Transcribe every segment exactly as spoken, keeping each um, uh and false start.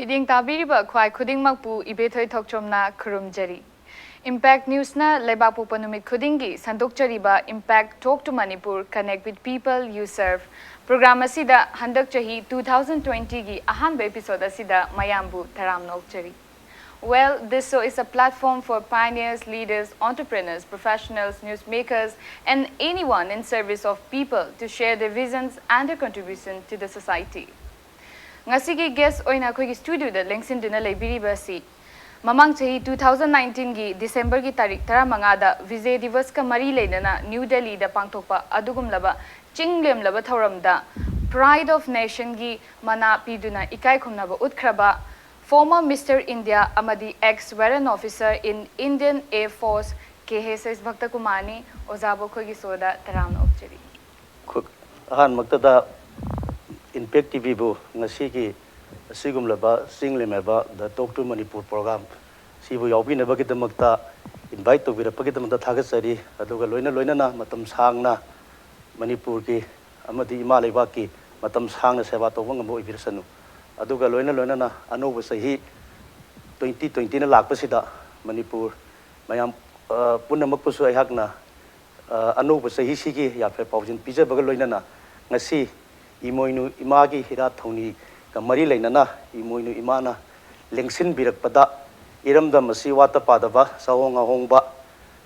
ꯃꯤꯠꯌꯦꯡ ꯇꯥꯕꯤꯔꯤꯕ ꯈ꯭ꯋꯥꯏ ꯈꯨꯗꯤꯡꯃꯛꯄꯨ ꯏꯕꯦꯊꯣꯏ ꯊꯣꯛꯆꯣꯝꯅ ꯈꯨꯔꯨꯝꯖꯔꯤ꯫ Impact Newsꯅ ꯂꯩꯕꯥꯛꯄꯣꯛꯄ ꯅꯨꯃꯤꯠ ꯈꯨꯗꯤꯡꯒꯤ ꯁꯟꯗꯣꯛꯆꯔꯤꯕ Impact Talk to Manipur, Connect with People You Serve program ꯑꯁꯤꯗ ꯍꯟꯗꯛ ꯆꯍꯤ two thousand twentyꯒꯤ ꯑꯍꯥꯟꯕ episode ꯑꯁꯤꯗ ꯃꯌꯥꯝꯕꯨ ꯇꯔꯥꯝꯅ ꯑꯣꯛꯆꯔꯤ꯫ Well, this show is a platform for pioneers, leaders, entrepreneurs, professionals, newsmakers, and anyone in service of people to share their visions and their contribution to the society. ꯉꯁꯤꯒꯤ guest ꯑꯣꯏꯅ ꯑꯩꯈꯣꯏꯒꯤ studioꯗ ꯂꯦꯡꯁꯤꯟꯗꯨꯅ ꯂꯩꯕꯤꯔꯤꯕ ꯑꯁꯤ ꯃꯃꯥꯡ ꯆꯍꯤ two thousand nineteenꯒꯤ Decemberꯒꯤ ꯇꯥꯔꯤꯛ ꯇꯔꯥꯃꯉꯥꯗ Vijay Divasꯀ ꯃꯔꯤ ꯂꯩꯅꯅ New Delhiꯗ ꯄꯥꯡꯊꯣꯛꯄ ꯑꯗꯨꯒꯨꯝꯂꯕ ꯆꯤꯡ ꯂꯦꯝꯂꯕ ꯊꯧꯔꯝꯗ Pride of Nationꯒꯤ ꯃꯅꯥ ꯄꯤꯗꯨꯅ ꯏꯀꯥꯏ ꯈꯨꯝꯅꯕ ꯎꯠꯈ꯭ꯔꯕ former Mister India ꯑꯃꯗꯤ ex warrant officer in Indian Air Force K H S ꯚꯛꯇ ꯀꯨꯃꯥꯔꯅꯤ꯫ ꯑꯣꯖꯥꯕꯨ ꯑꯩꯈꯣꯏꯒꯤ showꯗ ꯇꯔꯥꯝꯅ ꯑꯣꯛꯆꯔꯤ꯫ ꯈꯨ- ꯑꯍꯥꯟꯕꯃꯛꯇꯗ Impact TVꯕꯨ ꯉꯁꯤꯒꯤ ꯑꯁꯤꯒꯨꯝꯂꯕ ꯆꯤꯡ ꯂꯦꯝꯂꯕ The Talk to Manipur program ꯁꯤꯕꯨ ꯌꯥꯎꯕꯤꯅꯕꯒꯤꯗꯃꯛꯇ invite ꯇꯧꯕꯤꯔꯛꯄꯒꯤꯗꯃꯛꯇ ꯊꯥꯒꯠꯆꯔꯤ꯫ ꯑꯗꯨꯒ ꯂꯣꯏꯅ ꯂꯣꯏꯅꯅ ꯃꯇꯝ ꯁꯥꯡꯅ ꯃꯅꯤꯄꯨꯔꯒꯤ ꯑꯃꯗꯤ ꯏꯃꯥ ꯂꯩꯕꯥꯛꯀꯤ ꯃꯇꯝ ꯁꯥꯡꯅ ꯁꯦꯕꯥ ꯇꯧꯕ ꯉꯝꯕ ꯑꯣꯏꯕꯤꯔꯁꯅꯨ꯫ ꯑꯗꯨꯒ ꯂꯣꯏꯅ ꯂꯣꯏꯅꯅ ꯑꯅꯧꯕ ꯆꯍꯤ twenty twentyꯅ ꯂꯥꯛꯄꯁꯤꯗ ꯃꯅꯤꯄꯨꯔ ꯃꯌꯥꯝ, ꯑ, ꯄꯨꯝꯅꯃꯛꯄꯨꯁꯨ ꯑꯩꯍꯥꯛꯅ, ꯑ, ꯑꯅꯧꯕ ꯆꯍꯤꯁꯤꯒꯤ ꯌꯥꯏꯐ ꯄꯥꯎꯖꯦꯜ ꯄꯤꯖꯕꯒ ꯂꯣꯏꯅꯅ ꯉꯁꯤ ꯏꯃꯣꯏꯅꯨ ꯏꯃꯥꯒꯤ ꯍꯤꯔꯥꯠ ꯊꯧꯅꯤꯒ ꯃꯔꯤ ꯂꯩꯅꯅ ꯏꯃꯣꯏꯅꯨ ꯏꯃꯥꯅ ꯂꯦꯡꯁꯤꯟꯕꯤꯔꯛꯄꯗ ꯏꯔꯝꯗꯝ ꯑꯁꯤ ꯋꯥꯠꯇ ꯄꯥꯗꯕ, ꯆꯥꯍꯣꯡ ꯉꯥꯍꯣꯡꯕ,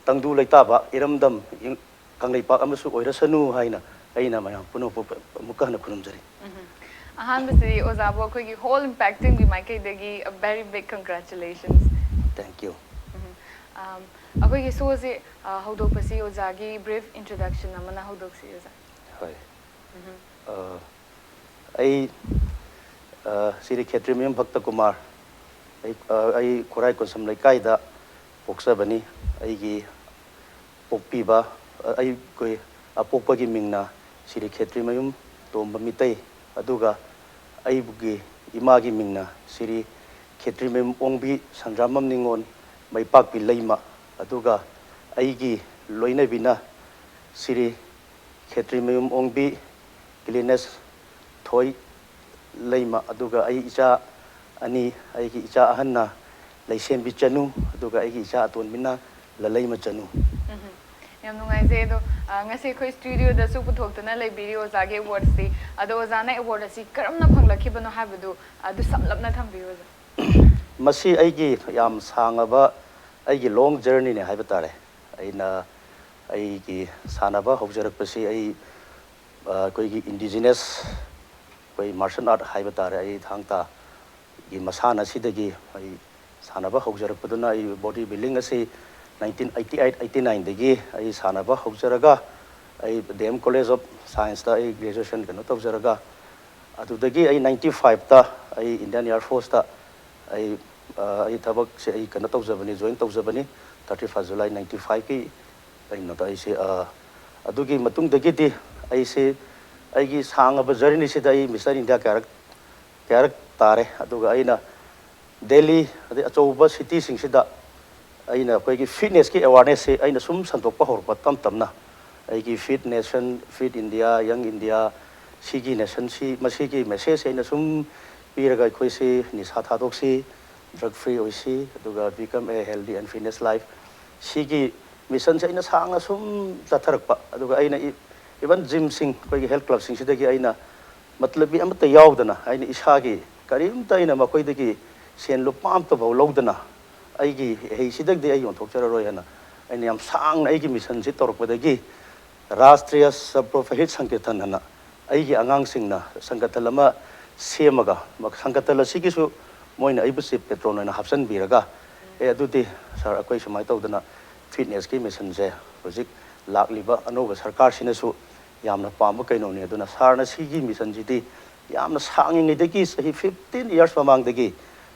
ꯇꯪꯗꯨ ꯂꯩꯇꯥꯕ ꯏꯔꯝꯗꯝ ꯏꯪ-, ꯀꯪꯂꯩꯄꯥꯛ ꯑꯃꯁꯨ ꯑꯣꯏꯔꯁꯅꯨ ꯍꯥꯏꯅ ꯑꯩꯅ ꯃꯌꯥꯝ ꯄꯨꯝꯅꯃꯛꯄꯨ ꯑꯃꯨꯛꯀ ꯍꯟꯅ ꯈꯨꯔꯨꯝꯖꯔꯤ꯫ ꯑꯍꯥꯟꯕꯁꯤꯗꯤ ꯑꯣꯖꯥꯕꯨ ꯑꯩꯈꯣꯏꯒꯤ whole Impact teamꯒꯤ ꯃꯥꯏꯀꯩꯗꯒꯤ a very big congratulations꯫ Thank you. Um, ꯑꯩꯈꯣꯏꯒꯤ showꯁꯦ, uh, ꯍꯧꯗꯣꯛꯄꯁꯤ ꯑꯣꯖꯥꯒꯤ brief introduction ꯑꯃꯅ ꯍꯧꯗꯣꯛꯁꯤ ꯑꯣꯖꯥ꯫ ꯍꯣꯏ꯫ ꯑ, ꯑꯩ, ꯑ, ꯁꯤꯔꯤ ꯈꯦꯇ꯭ꯔꯤꯃꯌꯨꯝ ꯚꯛꯇ ꯀꯨꯃꯥꯔ꯫ ꯑꯩ, ꯑ, ꯑꯩ ꯈꯨꯔꯥꯏ ꯀꯣꯟꯁꯝ ꯂꯩꯀꯥꯏꯗ ꯄꯣꯛꯆꯕꯅꯤ꯫ ꯑꯩꯒꯤ ꯄꯣꯛꯄꯤꯕ, ꯑ, ꯑꯩꯈꯣꯏ ꯑꯄꯣꯛꯄꯒꯤ ꯃꯤꯡꯅ ꯁꯤꯔꯤ ꯈꯦꯇ꯭ꯔꯤꯃꯌꯨꯝ ꯇꯣꯝꯕ ꯃꯤꯇꯩ, ꯑꯗꯨꯒ ꯑꯩꯒꯤ ꯏꯃꯥꯒꯤ ꯃꯤꯡꯅ ꯁꯤꯔꯤ ꯈꯦꯇ꯭ꯔꯤꯃꯌꯨꯝ ꯑꯣꯡꯕꯤ ꯁꯟꯗ꯭ꯔꯥꯃꯝ ꯅꯤꯉꯣꯜ ꯃꯩꯄꯥꯛꯄꯤ ꯂꯩꯃ, ꯑꯗꯨꯒ ꯑꯩꯒꯤ ꯂꯣꯏꯅꯕꯤꯅ ꯁꯤꯔꯤ ꯈꯦꯇ꯭ꯔꯤꯃꯌꯨꯝ ꯑꯣꯡꯕꯤ ꯀ꯭ꯂꯤꯅꯦꯁ ꯊꯣꯏ ꯂꯩꯃ, ꯑꯗꯨꯒ ꯑꯩ ꯏꯆꯥ ꯑꯅꯤ, ꯑꯩꯒꯤ ꯏꯆꯥ ꯑꯍꯟꯅ ꯂꯩꯁꯦꯝꯕꯤ ꯆꯅꯨ, ꯑꯗꯨꯒ ꯑꯩꯒꯤ ꯏꯆꯥ ꯑꯇꯣꯟꯕꯤꯅ ꯂꯂꯩꯃ ꯆꯅꯨ꯫ ꯎꯝ, ꯌꯥꯝ ꯅꯨꯡꯉꯥꯏꯖꯩ꯫ ꯑꯗꯣ, ꯑ, ꯉꯁꯤ ꯑꯩꯈꯣꯏ ꯁ꯭ꯇꯨꯗꯤꯑꯣꯗꯁꯨ ꯄꯨꯊꯣꯛꯇꯨꯅ ꯂꯩꯕꯤꯔꯤ ꯑꯣꯖꯥꯒꯤ ꯑꯦꯋꯥꯔꯗꯁꯤ꯫ ꯑꯗꯣ ꯑꯣꯖꯥꯅ ꯑꯦꯋꯥꯔꯗ ꯑꯁꯤ ꯀꯔꯝꯅ ꯐꯪꯂꯛꯈꯤꯕꯅꯣ ꯍꯥꯏꯕꯗꯨ ꯑꯗꯨ ꯁꯝꯂꯞꯅ ꯊꯝꯕꯤꯌꯨ, ꯑꯣꯖꯥ꯫ ꯃꯁꯤ ꯑꯩꯒꯤ ꯌꯥꯝ ꯁꯥꯡꯉꯕ, ꯑꯩꯒꯤ ꯂꯣꯡ ꯖꯔꯅꯤꯅꯦ ꯍꯥꯏꯕ ꯇꯥꯔꯦ꯫ ꯑꯩꯅ ꯑꯩꯒꯤ ꯁꯥꯟꯅꯕ ꯍꯧꯖꯔꯛꯄꯁꯤ ꯑꯩ, ꯑ, ꯑꯩꯈꯣꯏꯒꯤ ꯏꯟꯗꯤꯖꯤꯅꯁ, ꯑꯩꯈꯣꯏ ꯃꯥꯔꯁꯦꯜ ꯑꯥꯔꯠ ꯍꯥꯏꯕ ꯇꯥꯔꯦ, ꯑꯩ ꯊꯥꯡ ꯇꯥꯒꯤ ꯃꯁꯥꯟꯅ ꯑꯁꯤꯗꯒꯤ ꯑꯩ ꯁꯥꯟꯅꯕ ꯍꯧꯖꯔꯛꯄꯗꯨꯅ ꯑꯩ ꯕꯣꯗꯤ ꯕꯤꯜꯗꯤꯡ ꯑꯁꯤ nineteen eighty eight eighty nineꯗꯒꯤ ꯑꯩ ꯁꯥꯟꯅꯕ ꯍꯧꯖꯔꯒ ꯑꯩ ꯗꯤ ꯑꯦꯝ ꯀꯣꯂꯦꯖ ꯑꯣꯐ ꯁꯥꯏꯟꯁꯇ ꯑꯩ ꯒ꯭ꯔꯦꯖꯨꯑꯦꯁꯟ ꯀꯩꯅꯣ ꯇꯧꯖꯔꯒ ꯑꯗꯨꯗꯒꯤ ꯑꯩ ninety fiveꯇ ꯑꯩ ꯏꯟꯗꯤꯌꯥꯟ ꯑꯦꯌꯥꯔ ꯐꯣꯔꯁꯇ ꯑꯩ, ꯑ, ꯑꯩ ꯊꯕꯛꯁꯦ ꯑꯩ ꯀꯩꯅꯣ ꯇꯧꯖꯕꯅꯤ, ꯖꯣꯏꯟ ꯇꯧꯖꯕꯅꯤ, thirty first July ninety fiveꯀꯤ ꯀꯩꯅꯣꯗ ꯑꯩꯁꯦ, ꯑ, ꯑꯗꯨꯒꯤ ꯃꯇꯨꯡꯗꯒꯤꯗꯤ ꯑꯩꯁꯦ ꯑꯩꯒꯤ ꯁꯥꯡꯉꯕ ꯖꯔꯅꯤꯁꯤꯗ ꯑꯩ ꯃꯤꯁꯇꯔ ꯏꯟꯗꯤꯌꯥ ꯀꯌꯥꯔꯛ, ꯀꯌꯥꯔꯛ ꯇꯥꯔꯦ꯫ ꯑꯗꯨꯒ ꯑꯩꯅ ꯗꯦꯜꯂꯤ ꯑꯗꯩ ꯑꯆꯧꯕ ꯁꯤꯇꯤꯁꯤꯡꯁꯤꯗ ꯑꯩꯅ ꯑꯩꯈꯣꯏꯒꯤ ꯐꯤꯠꯅꯦꯁꯀꯤ ꯑꯦꯋꯥꯔꯅꯦꯁꯁꯦ ꯑꯩꯅ ꯁꯨꯝ ꯁꯟꯗꯣꯛꯄ ꯍꯧꯔꯛꯄ ꯇꯞ ꯇꯞꯅ ꯑꯩꯒꯤ ꯐꯤꯠ ꯅꯦꯁꯟ, ꯐꯤꯠ ꯏꯟꯗꯤꯌꯥ, ꯌꯪ ꯏꯟꯗꯤꯌꯥ, ꯁꯤꯒꯤ ꯅꯦꯁꯟꯁꯤ, ꯃꯁꯤꯒꯤ ꯃꯦꯁꯦꯖꯁꯦ ꯑꯩꯅ ꯁꯨꯝ ꯄꯤꯔꯒ ꯑꯩꯈꯣꯏꯁꯤ ꯅꯤꯁꯥ ꯊꯥꯗꯣꯛꯁꯤ, ꯗ꯭ꯔꯒ ꯐ꯭ꯔꯤ ꯑꯣꯏꯁꯤ, ꯑꯗꯨꯒ become a healthy and fitness life, ꯁꯤꯒꯤ ꯃꯤꯁꯟꯁꯦ ꯑꯩꯅ ꯁꯥꯡꯅ ꯁꯨꯝ ꯆꯠꯊꯔꯛꯄ꯫ ꯑꯗꯨꯒ ꯑꯩꯅ ꯏ-, ꯏꯚꯟ ꯖꯤꯝꯁꯤꯡ, ꯑꯩꯈꯣꯏꯒꯤ ꯍꯦꯜꯊ ꯀ꯭ꯂꯕꯁꯤꯡꯁꯤꯗꯒꯤ ꯑꯩꯅ ꯃꯇꯂꯕꯤ ꯑꯃꯠꯇ ꯌꯥꯎꯗꯅ ꯑꯩꯅ ꯏꯁꯥꯒꯤ ꯀꯔꯤꯝꯇ ꯑꯩꯅ ꯃꯈꯣꯏꯗꯒꯤ ꯁꯦꯟ ꯂꯨꯄꯥ ꯑꯃꯠꯇꯐꯥꯎ ꯂꯧꯗꯅ ꯑꯩꯒꯤ ꯏꯍꯩꯁꯤꯗꯒꯤꯗꯤ ꯑꯩ ꯌꯣꯟꯊꯣꯛꯆꯔꯔꯣꯏ ꯍꯥꯏꯅ ꯑꯩꯅ ꯌꯥꯝ ꯁꯥꯡꯅ ꯑꯩꯒꯤ ꯃꯤꯁꯟꯁꯤ ꯇꯧꯔꯛꯄꯗꯒꯤ ꯔꯥꯁꯇ꯭ꯔꯤꯌ ꯁꯕ ꯄ꯭ꯔꯣꯐꯍꯤꯠ ꯁꯪꯀꯤꯔꯇꯟ ꯍꯥꯏꯅ ꯑꯩꯒꯤ ꯑꯉꯥꯡꯁꯤꯡꯅ ꯁꯪꯒꯇꯜ ꯑꯃ ꯁꯦꯝꯃꯒ, ꯃ-, ꯁꯪꯒꯇꯜ ꯑꯁꯤꯒꯤꯁꯨ ꯃꯣꯏꯅ ꯑꯩꯕꯨ ꯆꯤꯐ ꯄꯦꯇ꯭ꯔꯣꯟ ꯑꯣꯏꯅ ꯍꯥꯞꯆꯤꯟꯕꯤꯔꯒ, "ꯑꯦ, ꯑꯗꯨꯗꯤ ꯁꯥꯔ, ꯑꯩꯈꯣꯏ ꯁꯨꯃꯥꯏꯅ ꯇꯧꯗꯅ ꯐꯤꯠꯅꯦꯁꯀꯤ ꯃꯤꯁꯟꯁꯦ ꯍꯧꯖꯤꯛ ꯂꯥꯛꯂꯤꯕ ꯑꯅꯧꯕ ꯁꯔꯀꯥꯔꯁꯤꯅꯁꯨ ꯌꯥꯝꯅ ꯄꯥꯝꯕ ꯀꯩꯅꯣꯅꯤ꯫ ꯑꯗꯨꯅ ꯁꯥꯔꯅ ꯁꯤꯒꯤ ꯃꯤꯁꯟꯁꯤꯗꯤ ꯌꯥꯝꯅ ꯁꯥꯡꯉꯤꯉꯩꯗꯒꯤ, ꯆꯍꯤ fifteen years ꯃꯃꯥꯡꯗꯒꯤ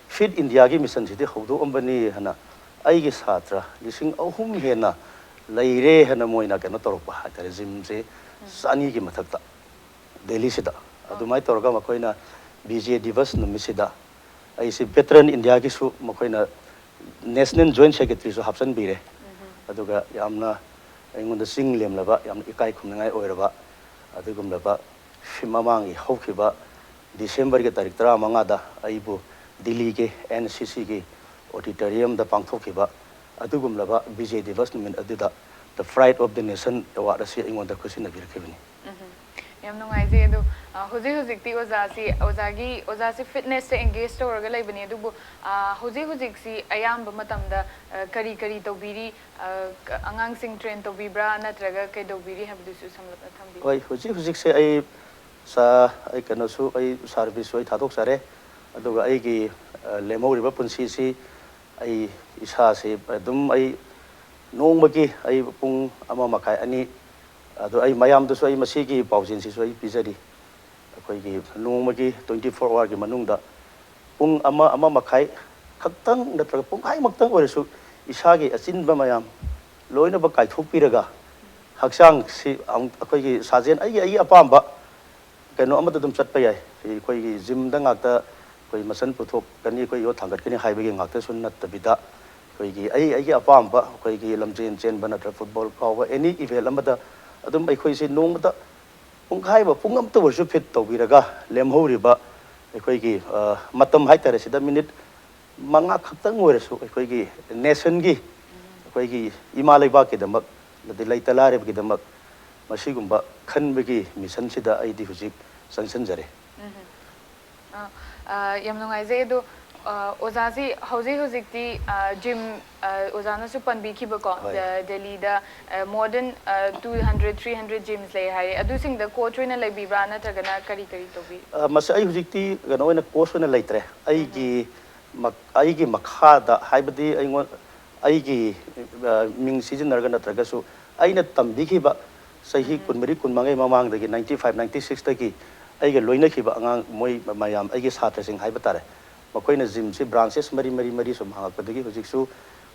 ꯐꯤꯠ ꯏꯟꯗꯤꯌꯥꯒꯤ ꯃꯤꯁꯟꯁꯤꯗꯤ ꯍꯧꯗꯣꯛꯑꯝꯕꯅꯤ" ꯍꯥꯏꯅ ꯑꯩꯒꯤ ꯁꯥꯇ꯭ꯔ ꯂꯤꯁꯤꯡ ꯑꯍꯨꯝ ꯍꯦꯟꯅ ꯂꯩꯔꯦ ꯍꯥꯏꯅ ꯃꯣꯏꯅ ꯀꯩꯅꯣ ꯇꯧꯔꯛꯄ ꯍꯥꯏꯇꯥꯔꯦ, ꯖꯤꯝꯁꯦ ꯆꯅꯤꯒꯤ ꯃꯊꯛꯇ ꯗꯦꯜꯂꯤꯁꯤꯗ꯫ ꯑꯗꯨꯃꯥꯏꯅ ꯇꯧꯔꯒ ꯃꯈꯣꯏꯅ ꯕꯤꯖꯦ ꯗꯤꯕꯁ ꯅꯨꯃꯤꯠꯁꯤꯗ ꯑꯩꯁꯦ ꯚꯦꯇꯔꯟ ꯏꯟꯗꯤꯌꯥꯒꯤꯁꯨ ꯃꯈꯣꯏꯅ ꯅꯦꯁꯅꯦꯜ ꯖꯣꯏꯟ ꯁꯦꯀ꯭ꯔꯦꯇꯔꯤꯁꯨ ꯍꯥꯞꯆꯤꯟꯕꯤꯔꯦ꯫ ꯑꯗꯨꯒ ꯌꯥꯝꯅ ꯑꯩꯉꯣꯟꯗ ꯆꯤꯡ ꯂꯦꯝꯂꯕ, ꯌꯥꯝꯅ ꯏꯀꯥꯏ ꯈꯨꯝꯅꯉꯥꯏ ꯑꯣꯏꯔꯕ ꯑꯗꯨꯒꯨꯝꯂꯕ ꯐꯤ-, ꯃꯃꯥꯡꯒꯤ ꯍꯧꯈꯤꯕ ꯗꯤꯁꯦꯝꯕꯔꯒꯤ ꯇꯥꯔꯤꯛ ꯇꯔꯥꯃꯉꯥꯗ ꯑꯩꯕꯨ ꯗꯤꯜꯂꯤꯒꯤ ꯑꯦꯟ ꯁꯤ ꯁꯤꯒꯤ ꯑꯣꯗꯤꯇꯣꯔꯤꯌꯝꯗ ꯄꯥꯡꯊꯣꯛꯈꯤꯕ ꯑꯗꯨꯒꯨꯝꯂꯕ ꯕꯤꯖꯦ ꯗꯤꯕꯁ ꯅꯨꯃꯤꯠ ꯑꯗꯨꯗ The Pride of the Nation Award ꯑꯁꯤ ꯑꯩꯉꯣꯟꯗ ꯈꯨꯠꯁꯤꯟꯅꯕꯤꯔꯛꯈꯤꯕꯅꯤ꯫ ꯎꯝ꯫ ꯌꯥꯝ ꯅꯨꯡꯉꯥꯏꯖꯩ꯫ ꯑꯗꯣ ꯑ, ꯍꯧꯖꯤꯛ ꯍꯧꯖꯤꯛꯇꯤ ꯑꯣꯖꯥꯁꯤ ꯑꯣꯖꯥꯒꯤ ꯑꯣꯖꯥꯁꯤ ꯐꯤꯠꯅꯦꯁꯇ ꯑꯦꯡꯒꯦꯖ ꯇꯧꯔꯒ ꯂꯩꯕꯅꯤ꯫ ꯑꯗꯨꯕꯨ ꯑ, ꯍꯧꯖꯤꯛ ꯍꯧꯖꯤꯛꯁꯤ ꯑꯌꯥꯝꯕ ꯃꯇꯝꯗ ꯑ, ꯀꯔꯤ ꯀꯔꯤ ꯇꯧꯕꯤꯔꯤ? ꯑ, ꯀ- ꯑꯉꯥꯡꯁꯤꯡ ꯇ꯭ꯔꯦꯟ ꯇꯧꯕꯤꯕ꯭ꯔꯥ ꯅꯠꯇ꯭ꯔꯒ ꯀꯩꯗꯧꯕꯤꯔꯤ ꯍꯥꯏꯕꯗꯨꯁꯨ ꯁꯝꯂꯞꯅ ꯊꯝꯕꯤꯌꯨ꯫ ꯍꯣꯏ, ꯍꯧꯖꯤꯛ ꯍꯧꯖꯤꯛꯁꯦ ꯑꯩ ꯁꯥ ꯑꯩ ꯀꯩꯅꯣꯁꯨ, ꯑꯩ ꯁꯥꯔꯚꯤꯁꯁꯨ ꯑꯩ ꯊꯥꯗꯣꯛꯆꯔꯦ꯫ ꯑꯗꯨꯒ ꯑꯩꯒꯤ ꯑ, ꯂꯦꯝꯍꯧꯔꯤꯕ ꯄꯨꯟꯁꯤꯁꯤ ꯑꯩ ꯏꯁꯥꯁꯤ ꯑꯗꯨꯝ ꯑꯩ ꯅꯣꯡꯃꯒꯤ ꯑꯩ ꯄꯨꯡ ꯑꯃ ꯃꯈꯥꯏ, ꯑꯅꯤ, ꯑꯗꯣ ꯑꯩ ꯃꯌꯥꯝꯗꯁꯨ ꯑꯩ ꯃꯁꯤꯒꯤ ꯄꯥꯎꯖꯦꯜꯁꯤꯁꯨ ꯑꯩ ꯄꯤꯖꯔꯤ꯫ ꯑꯩꯈꯣꯏꯒꯤ ꯅꯣꯡꯃꯒꯤ twenty four hourꯒꯤ ꯃꯅꯨꯡꯗ ꯄꯨꯡ ꯑꯃ, ꯑꯃ ꯃꯈꯥꯏ ꯈꯛꯇꯪ ꯅꯠꯇ꯭ꯔꯒ ꯄꯨꯡꯈꯥꯏꯃꯛꯇꯪ ꯑꯣꯏꯔꯁꯨ ꯏꯁꯥꯒꯤ ꯑꯆꯤꯟꯕ ꯃꯌꯥꯝ ꯂꯣꯏꯅꯃꯛ ꯀꯥꯏꯊꯣꯛꯄꯤꯔꯒ ꯍꯛꯆꯥꯡꯁꯤ ꯑꯃꯨꯛ ꯑꯩꯈꯣꯏꯒꯤ ꯁꯥꯖꯦꯜ ꯑꯩꯒꯤ ꯑꯩꯒꯤ ꯑꯄꯥꯝꯕ ꯀꯩꯅꯣ ꯑꯃꯗ ꯑꯗꯨꯝ ꯆꯠꯄ ꯌꯥꯏ꯫ ꯑꯩꯈꯣꯏꯒꯤ ꯖꯤꯝꯗ ꯉꯥꯛꯇ ꯑꯩꯈꯣꯏ ꯃꯁꯜ ꯄꯨꯊꯣꯛꯀꯅꯤ, ꯑꯩꯈꯣꯏ ꯌꯣꯠ ꯊꯥꯡꯒꯠꯀꯅꯤ ꯍꯥꯏꯕꯒꯤ ꯉꯥꯛꯇꯁꯨ ꯅꯠꯇꯕꯤꯗ ꯑꯩꯈꯣꯏꯒꯤ ꯑꯩ ꯑꯩꯒꯤ ꯑꯄꯥꯝꯕ ꯑꯩꯈꯣꯏꯒꯤ ꯂꯝꯖꯦꯟ ꯆꯦꯟꯕ ꯅꯠꯇ꯭ꯔꯒ ꯐꯨꯠꯕꯣꯜ ꯀꯥꯎꯕ ꯑꯦꯅꯤ ꯏꯚꯦꯟ ꯑꯃꯗ ꯑꯗꯨꯝ ꯑꯩꯈꯣꯏꯁꯤ ꯅꯣꯡꯃꯗ ꯄꯨꯡꯈꯥꯏ ꯑꯃ ꯄꯨꯡ ꯑꯃꯇ ꯑꯣꯏꯔꯁꯨ ꯐꯤꯠ ꯇꯧꯕꯤꯔꯒ ꯂꯦꯝꯍꯧꯔꯤꯕ ꯑꯩꯈꯣꯏꯒꯤ ꯑ, ꯃꯇꯝ ꯍꯥꯏꯇꯥꯔꯦ ꯁꯤꯗ ꯃꯤꯅꯤꯠ ꯃꯉꯥ ꯈꯛꯇꯪ ꯑꯣꯏꯔꯁꯨ ꯑꯩꯈꯣꯏꯒꯤ ꯅꯦꯁꯟꯒꯤ ꯑꯩꯈꯣꯏꯒꯤ ꯏꯃꯥ ꯂꯩꯕꯥꯛꯀꯤꯗꯃꯛ ꯑꯗꯩ ꯂꯩꯇ ꯂꯥꯏꯔꯕꯒꯤꯗꯃꯛ ꯃꯁꯤꯒꯨꯝꯕ ꯈꯟꯕꯒꯤ ꯃꯤꯁꯟꯁꯤꯗ ꯑꯩꯗꯤ ꯍꯧꯖꯤꯛ ꯆꯪꯁꯤꯟꯖꯔꯦ꯫ ꯑ, ꯑ, ꯌꯥꯝ ꯅꯨꯡꯉꯥꯏꯖꯩ꯫ ꯑꯗꯣ ꯑ, ꯑꯣꯖꯥꯁꯤ ꯍꯧꯖꯤꯛ ꯍꯧꯖꯤꯛꯇꯤ ꯑ, ꯖꯤꯝ ꯑ, ꯑꯣꯖꯥꯅꯁꯨ ꯄꯟꯕꯤꯈꯤꯕꯀꯣ, ꯍꯣꯏ꯫ ꯗ- ꯗꯦꯜꯂꯤꯗ ꯑ, more than ꯑ, two hundred, three hundred gyms ꯂꯩ ꯍꯥꯏꯌꯦ꯫ ꯑꯗꯨꯁꯤꯡꯗ ꯀꯣꯆ ꯑꯣꯏꯅ ꯂꯩꯕꯤꯕ꯭ꯔꯥ ꯅꯠꯇ꯭ꯔꯒꯅ ꯀꯔꯤ ꯀꯔꯤ ꯇꯧꯕꯤ? ꯑ, ꯃꯁꯤ ꯑꯩ ꯍꯧꯖꯤꯛꯇꯤ ꯀꯩꯅꯣ ꯑꯣꯏꯅ ꯀꯣꯆ ꯑꯣꯏꯅ ꯂꯩꯇ꯭ꯔꯦ꯫ ꯑꯩꯒꯤ ꯃꯛ- ꯑꯩꯒꯤ ꯃꯈꯥꯗ ꯍꯥꯏꯕꯗꯤ ꯑꯩꯉꯣꯟ ꯑꯩꯒꯤ ꯑ, ꯃꯤꯡ ꯁꯤꯖꯤꯟꯅꯔꯒ ꯅꯠꯇ꯭ꯔꯒꯁꯨ ꯑꯩꯅ ꯇꯝꯕꯤꯈꯤꯕ ꯆꯍꯤ ꯀꯨꯟꯃꯔꯤ ꯀꯨꯟꯃꯉꯥꯒꯤ ꯃꯃꯥꯡꯗꯒꯤ ninety five ninety sixꯇꯒꯤ ꯑꯩꯒ ꯂꯣꯏꯅꯈꯤꯕ ꯑꯉꯥꯡ ꯃꯣꯏ ꯃꯌꯥꯝ ꯑꯩꯒꯤ ꯁꯥꯇ꯭ꯔꯁꯤꯡ ꯍꯥꯏꯕ ꯇꯥꯔꯦ꯫ ꯃꯈꯣꯏꯅ ꯖꯤꯝꯁꯤ ꯕ꯭ꯔꯥꯟꯆꯦꯁ ꯃꯔꯤ ꯃꯔꯤ ꯃꯔꯤ ꯁꯨꯝ ꯍꯥꯡꯉꯛꯄꯗꯒꯤ ꯍꯧꯖꯤꯛꯁꯨ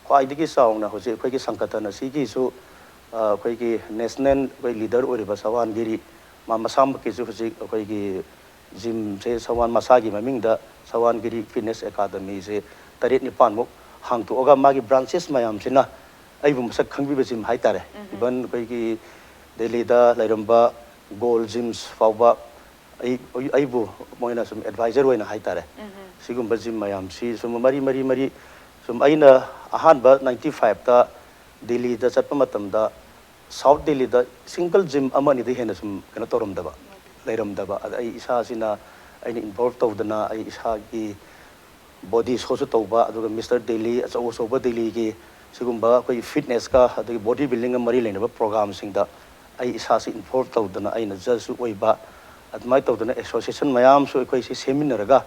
ꯈ꯭ꯋꯥꯏꯗꯒꯤ ꯆꯥꯎꯅ ꯍꯧꯖꯤꯛ ꯑꯩꯈꯣꯏꯒꯤ ꯁꯪꯒꯇꯟ ꯑꯁꯤꯒꯤꯁꯨ ꯑ, ꯑꯩꯈꯣꯏꯒꯤ ꯅꯦꯁꯅꯦꯜ ꯑꯩꯈꯣꯏ ꯂꯤꯗꯔ ꯑꯣꯏꯔꯤꯕ ꯁꯋꯥꯟꯒꯤꯔꯤ ꯃꯥ ꯃꯁꯥꯃꯛꯀꯤꯁꯨ ꯍꯧꯖꯤꯛ ꯑꯩꯈꯣꯏꯒꯤ ꯖꯤꯝꯁꯦ ꯁꯋꯥꯟ ꯃꯁꯥꯒꯤ ꯃꯃꯤꯡꯗ ꯁꯋꯥꯟꯒꯤꯔꯤ ꯐꯤꯠꯅꯦꯁ ꯑꯦꯀꯥꯗꯃꯤꯁꯦ ꯇꯔꯦꯠ ꯅꯤꯄꯥꯟꯃꯨꯛ ꯍꯥꯡꯇꯣꯛꯑꯒ ꯃꯥꯒꯤ ꯕ꯭ꯔꯥꯟꯆꯦꯁ ꯃꯌꯥꯝꯁꯤꯅ ꯑꯩꯕꯨ ꯃꯁꯛ ꯈꯪꯕꯤꯕ ꯖꯤꯝ ꯍꯥꯏꯇꯥꯔꯦ꯫ ꯏꯚꯟ ꯑꯩꯈꯣꯏꯒꯤ ꯗꯦꯜꯂꯤꯗ ꯂꯩꯔꯝꯕ ꯒꯣꯜ ꯖꯤꯝꯁ ꯐꯥꯎꯕ ꯑꯩ ꯑꯩꯕꯨ ꯃꯣꯏꯅ ꯁꯨꯝ ꯑꯦꯗꯚꯥꯏꯖꯔ ꯑꯣꯏꯅ ꯍꯥꯏꯇꯥꯔꯦ꯫ ꯁꯤꯒꯨꯝꯕ ꯖꯤꯝ ꯃꯌꯥꯝꯁꯤ ꯁꯨꯝ ꯃꯔꯤ ꯃꯔꯤ ꯃꯔꯤ ꯁꯨꯝ ꯑꯩꯅ ꯑꯍꯥꯟꯕ ꯅꯥꯏꯟꯇꯤ ꯐꯥꯏꯚꯇ ꯗꯤꯜꯂꯤꯗ ꯆꯠꯄ ꯃꯇꯝꯗ ꯁꯥꯎꯠ ꯗꯤꯜꯂꯤꯗ ꯁꯤꯡꯒꯜ ꯖꯤꯝ ꯑꯃ ꯑꯅꯤꯗꯩ ꯍꯦꯟꯅ ꯁꯨꯝ ꯀꯩꯅꯣ ꯇꯧꯔꯝꯗꯕ, ꯂꯩꯔꯝꯗꯕ꯫ ꯑꯗ ꯑꯩ ꯏꯁꯥꯁꯤꯅ ꯑꯩꯅ ꯏꯟꯚꯣꯜꯕ ꯇꯧꯗꯅ ꯑꯩ ꯏꯁꯥꯒꯤ ꯕꯣꯗꯤ ꯁꯣꯁꯨ ꯇꯧꯕ, ꯑꯗꯨꯒ ꯃꯤꯁꯇꯔ ꯗꯤꯜꯂꯤ, ꯑꯆꯧ ꯑꯆꯧꯕ ꯗꯤꯜꯂꯤꯒꯤ ꯁꯤꯒꯨꯝꯕ ꯑꯩꯈꯣꯏꯒꯤ ꯐꯤꯠꯅꯦꯁꯀ ꯑꯗꯒꯤ ꯕꯣꯗꯤ ꯕꯤꯜꯗꯤꯡꯒ ꯃꯔꯤ ꯂꯩꯅꯕ ꯄ꯭ꯔꯣꯒ꯭ꯔꯥꯝꯁꯤꯡꯗ ꯑꯩ ꯏꯁꯥꯁꯤ ꯏꯟꯚꯣꯜꯕ ꯇꯧꯗꯅ ꯑꯩꯅ ꯖꯖꯁꯨ ꯑꯣꯏꯕ, ꯑꯗꯨꯃꯥꯏꯅ ꯇꯧꯗꯅ ꯑꯦꯁꯣꯁꯤꯌꯦꯁꯟ ꯃꯌꯥꯝꯁꯨ ꯑꯩꯈꯣꯏꯁꯤ ꯁꯦꯝꯃꯤꯟꯅꯔꯒ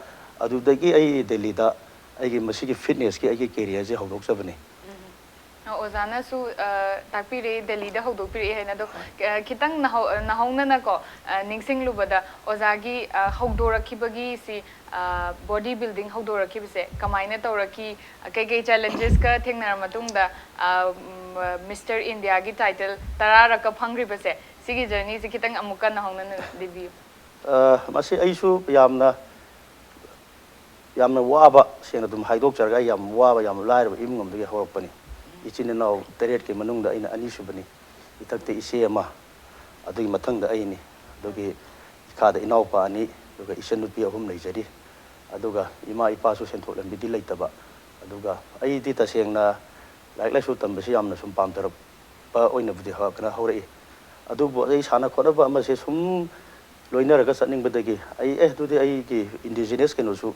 ꯑꯗꯨꯗꯒꯤ ꯑꯩ ꯗꯤꯜꯂꯤꯗ ꯑꯩꯒꯤ ꯃꯁꯤꯒꯤ ꯐꯤꯠꯅꯦꯁꯀꯤ ꯑꯩꯒꯤ ꯀꯦꯔꯤꯌꯔꯁꯦ ꯍꯧꯗꯣꯛꯆꯕꯅꯤ꯫ ꯑꯣꯖꯥꯅꯁꯨ ꯑ, ꯇꯥꯛꯄꯤꯔꯛꯏ, ꯗꯦꯜꯂꯤꯗ ꯍꯧꯗꯣꯛꯄꯤꯔꯛꯏ ꯍꯥꯏꯅ꯫ ꯑꯗꯣ ꯑ, ꯈꯤꯇꯪ ꯅꯍꯧ- ꯑ, ꯅꯍꯧꯅꯅꯀꯣ, ꯑ, ꯅꯤꯡꯁꯤꯡꯂꯨꯕꯗ ꯑꯣꯖꯥꯒꯤ ꯑ, ꯍꯧꯗꯣꯔꯛꯈꯤꯕꯒꯤ ꯁꯤ ꯕꯣꯗꯤ ꯕꯤꯜꯗꯤꯡ ꯍꯧꯗꯣꯔꯛꯈꯤꯕꯁꯦ ꯀꯃꯥꯏꯅ ꯇꯧꯔꯛꯈꯤ? ꯑ, ꯀꯩꯀꯩ ꯆꯦꯂꯦꯟꯖꯦꯁꯀ ꯊꯦꯡꯅꯔ ꯃꯇꯨꯡꯗ ꯃꯤꯁꯇꯔ ꯏꯟꯗꯤꯌꯥꯒꯤ ꯇꯥꯏꯇꯜ ꯇꯔꯥꯔꯛꯀ ꯐꯪꯈ꯭ꯔꯤꯕꯁꯦ, ꯁꯤꯒꯤ ꯖꯔꯅꯤꯁꯦ ꯈꯤꯇꯪ ꯑꯃꯨꯛꯀ ꯅꯍꯧꯅꯅ ꯂꯤꯕꯤꯌꯨ꯫ ꯑ, ꯃꯁꯤ ꯑꯩꯁꯨ ꯌꯥꯝꯅ ꯌꯥꯝꯅ ꯋꯥꯕ, ꯁꯦꯡꯅ ꯑꯗꯨꯝ ꯍꯥꯏꯗꯣꯛꯆꯔꯒ, ꯑꯩ ꯌꯥꯝ ꯋꯥꯕ, ꯌꯥꯝ ꯂꯥꯏꯔꯕ ꯏꯃꯨꯡ ꯑꯃꯗꯒꯤ ꯍꯧꯔꯛꯄꯅꯤ꯫ ꯏꯆꯤꯟ ꯏꯅꯥꯎ ꯇꯔꯦꯠꯀꯤ ꯃꯅꯨꯡꯗ ꯑꯩꯅ ꯑꯅꯤꯁꯨꯕꯅꯤ꯫ ꯏꯊꯛꯇ ꯏꯆꯦ ꯑꯃ, ꯑꯗꯨꯒꯤ ꯃꯊꯪꯗ ꯑꯩꯅꯤ꯫ ꯑꯗꯨꯒꯤ ꯏꯈꯥꯗ ꯏꯅꯥꯎꯄꯥ ꯑꯅꯤ, ꯑꯗꯨꯒ ꯏꯆꯟꯅꯨꯄꯤ ꯑꯍꯨꯝ ꯂꯩꯖꯔꯤ꯫ ꯑꯗꯨꯒ ꯏꯃꯥ ꯏꯄꯥꯁꯨ ꯁꯦꯟꯊꯣꯛ ꯂꯝꯕꯤꯗꯤ ꯂꯩꯇꯕ꯫ ꯑꯗꯨꯒ ꯑꯩꯗꯤ ꯇꯁꯦꯡꯅ ꯂꯥꯏꯔꯤꯛ ꯂꯥꯏꯁꯨ ꯇꯝꯕꯁꯤ ꯌꯥꯝꯅ ꯁꯨꯝ ꯄꯥꯝꯖꯔꯛꯄ ꯑꯣꯏꯅꯕꯨꯗꯤ ꯍꯧ- ꯀꯩꯅꯣ ꯍꯧꯔꯛꯏ꯫ ꯑꯗꯨꯕꯨ ꯑꯩ ꯁꯥꯟꯅ ꯈꯣꯠꯅꯕ ꯑꯃꯁꯦ ꯁꯨꯝ ꯂꯣꯏꯅꯔꯒ ꯆꯠꯅꯤꯡꯕꯗꯒꯤ ꯑꯩ, "ꯑꯦ, ꯑꯗꯨꯗꯤ ꯑꯩꯒꯤ ꯏꯟꯗꯤꯖꯤꯅꯁ ꯀꯩꯅꯣꯁꯨ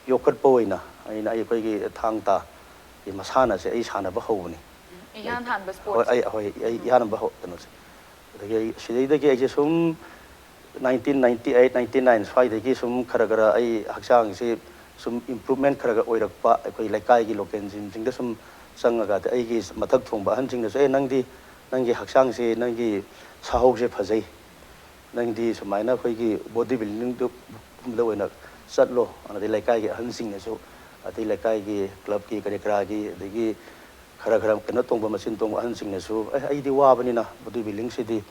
ꯌꯣꯛꯈꯠꯄ ꯑꯣꯏꯅ ꯑꯩꯅ ꯑꯩꯈꯣꯏꯒꯤ ꯊꯥꯡ ꯇꯥꯒꯤ ꯃꯁꯥꯟꯅꯁꯦ ꯑꯩ ꯁꯥꯟꯅꯕ ꯍꯧꯕꯅꯤ꯫" ꯏꯍꯥꯟ ꯍꯥꯟꯕ ꯍꯣꯏ, ꯁ꯭ꯄꯣꯔꯠꯁ꯫ ꯑꯩ, ꯍꯣꯏ, ꯑꯩ ꯏꯍꯥꯟꯕ ꯍꯧ- ꯀꯩꯅꯣꯁꯦ꯫ ꯑꯗꯒꯤ ꯑꯩ ꯁꯤꯗꯩꯗꯒꯤ ꯑꯩꯁꯦ ꯁꯨꯝ nineteen ninety eight, ninety nine ꯁ꯭ꯋꯥꯏꯗꯒꯤ ꯁꯨꯝ ꯈꯔ ꯈꯔ ꯑꯩ ꯍꯛꯆꯥꯡꯁꯤ ꯁꯨꯝ ꯏꯝꯄ꯭ꯔꯨꯚꯃꯦꯟ ꯈꯔ ꯈꯔ ꯑꯣꯏꯔꯛꯄ, ꯑꯩꯈꯣꯏ ꯂꯩꯀꯥꯏꯒꯤ ꯂꯣꯀꯦꯜ ꯖꯤꯝꯁꯤꯡꯗ ꯁꯨꯝ ꯆꯪꯉꯒ, ꯑꯗ ꯑꯩꯒꯤ ꯃꯊꯛ ꯊꯣꯡꯕ ꯑꯍꯟꯁꯤꯡꯅꯁꯨ, "ꯑꯦ, ꯅꯪꯗꯤ, ꯅꯪꯒꯤ ꯍꯛꯆꯥꯡꯁꯦ, ꯅꯪꯒꯤ ꯁꯥꯍꯧꯁꯦ ꯐꯖꯩ, ꯅꯪꯗꯤ ꯁꯨꯃꯥꯏꯅ ꯑꯩꯈꯣꯏꯒꯤ ꯕꯣꯗꯤ ꯕꯤꯜꯗꯤꯡꯗꯨ ꯀꯨꯝꯕꯗ ꯑꯣꯏꯅ ꯆꯠꯂꯣ", ꯑꯗꯩ ꯂꯩꯀꯥꯏꯒꯤ ꯑꯍꯟꯁꯤꯡꯅꯁꯨ, ꯑꯗꯩ ꯂꯩꯀꯥꯏꯒꯤ ꯀ꯭ꯂꯕꯀꯤ ꯀꯔꯤ ꯀꯔꯥꯒꯤ, ꯑꯗꯒꯤ ꯈꯔ ꯈꯔ ꯀꯩꯅꯣ ꯇꯣꯡꯕ, ꯃꯆꯤꯟ ꯇꯣꯡꯕ ꯑꯍꯟꯁꯤꯡꯅꯁꯨ, "ꯑꯦ, ꯑꯩꯗꯤ ꯋꯥꯕꯅꯤꯅ ꯕꯣꯗꯤ ꯕꯤꯜꯗꯤꯡꯁꯤꯗꯤ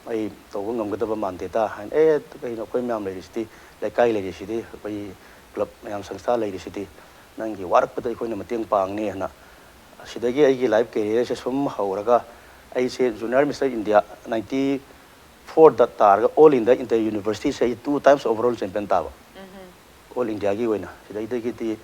ꯑꯩ ꯇꯧꯕ ꯉꯝꯒꯗꯕ ꯃꯥꯟꯗꯦꯗ" ꯍꯥꯏꯅ꯫ "ꯑꯦ, ꯀꯩꯅꯣ, ꯑꯩꯈꯣꯏ ꯃꯌꯥꯝ ꯂꯩꯔꯤꯁꯤꯗꯤ, ꯂꯩꯀꯥꯏ ꯂꯩꯔꯤꯁꯤꯗꯤ, ꯑꯩꯈꯣꯏ ꯀ꯭ꯂꯕ ꯃꯌꯥꯝ, ꯁꯪꯁꯊꯥ ꯂꯩꯔꯤꯁꯤꯗꯤ, ꯅꯪꯒꯤ ꯋꯥꯔꯛꯄꯗ ꯑꯩꯈꯣꯏꯅ ꯃꯇꯦꯡ ꯄꯥꯡꯅꯤ" ꯍꯥꯏꯅ꯫ ꯑꯁꯤꯗꯒꯤ ꯑꯩꯒꯤ ꯂꯥꯏꯐ ꯀꯦꯔꯤꯌꯔꯁꯦ ꯁꯨꯝ ꯍꯧꯔꯒ, ꯑꯩꯁꯦ ꯖꯨꯅꯤꯌꯔ ꯃꯤꯁꯇꯔ ꯏꯟꯗꯤꯌꯥ ꯅꯥꯏꯟꯇꯤ ꯐꯣꯔꯗ ꯇꯥꯔꯒ ꯑꯣꯜ ꯏꯟꯗꯤꯌꯥ ꯏꯟꯇꯔ ꯌꯨꯅꯤꯚꯔꯁꯤꯇꯤꯁꯦ ꯑꯩ two times overall champion ꯇꯥꯕ, ꯑꯣꯜ ꯏꯟꯗꯤꯌꯥꯒꯤ ꯑꯣꯏꯅ꯫ ꯁꯤꯗꯩꯗꯒꯤꯗꯤ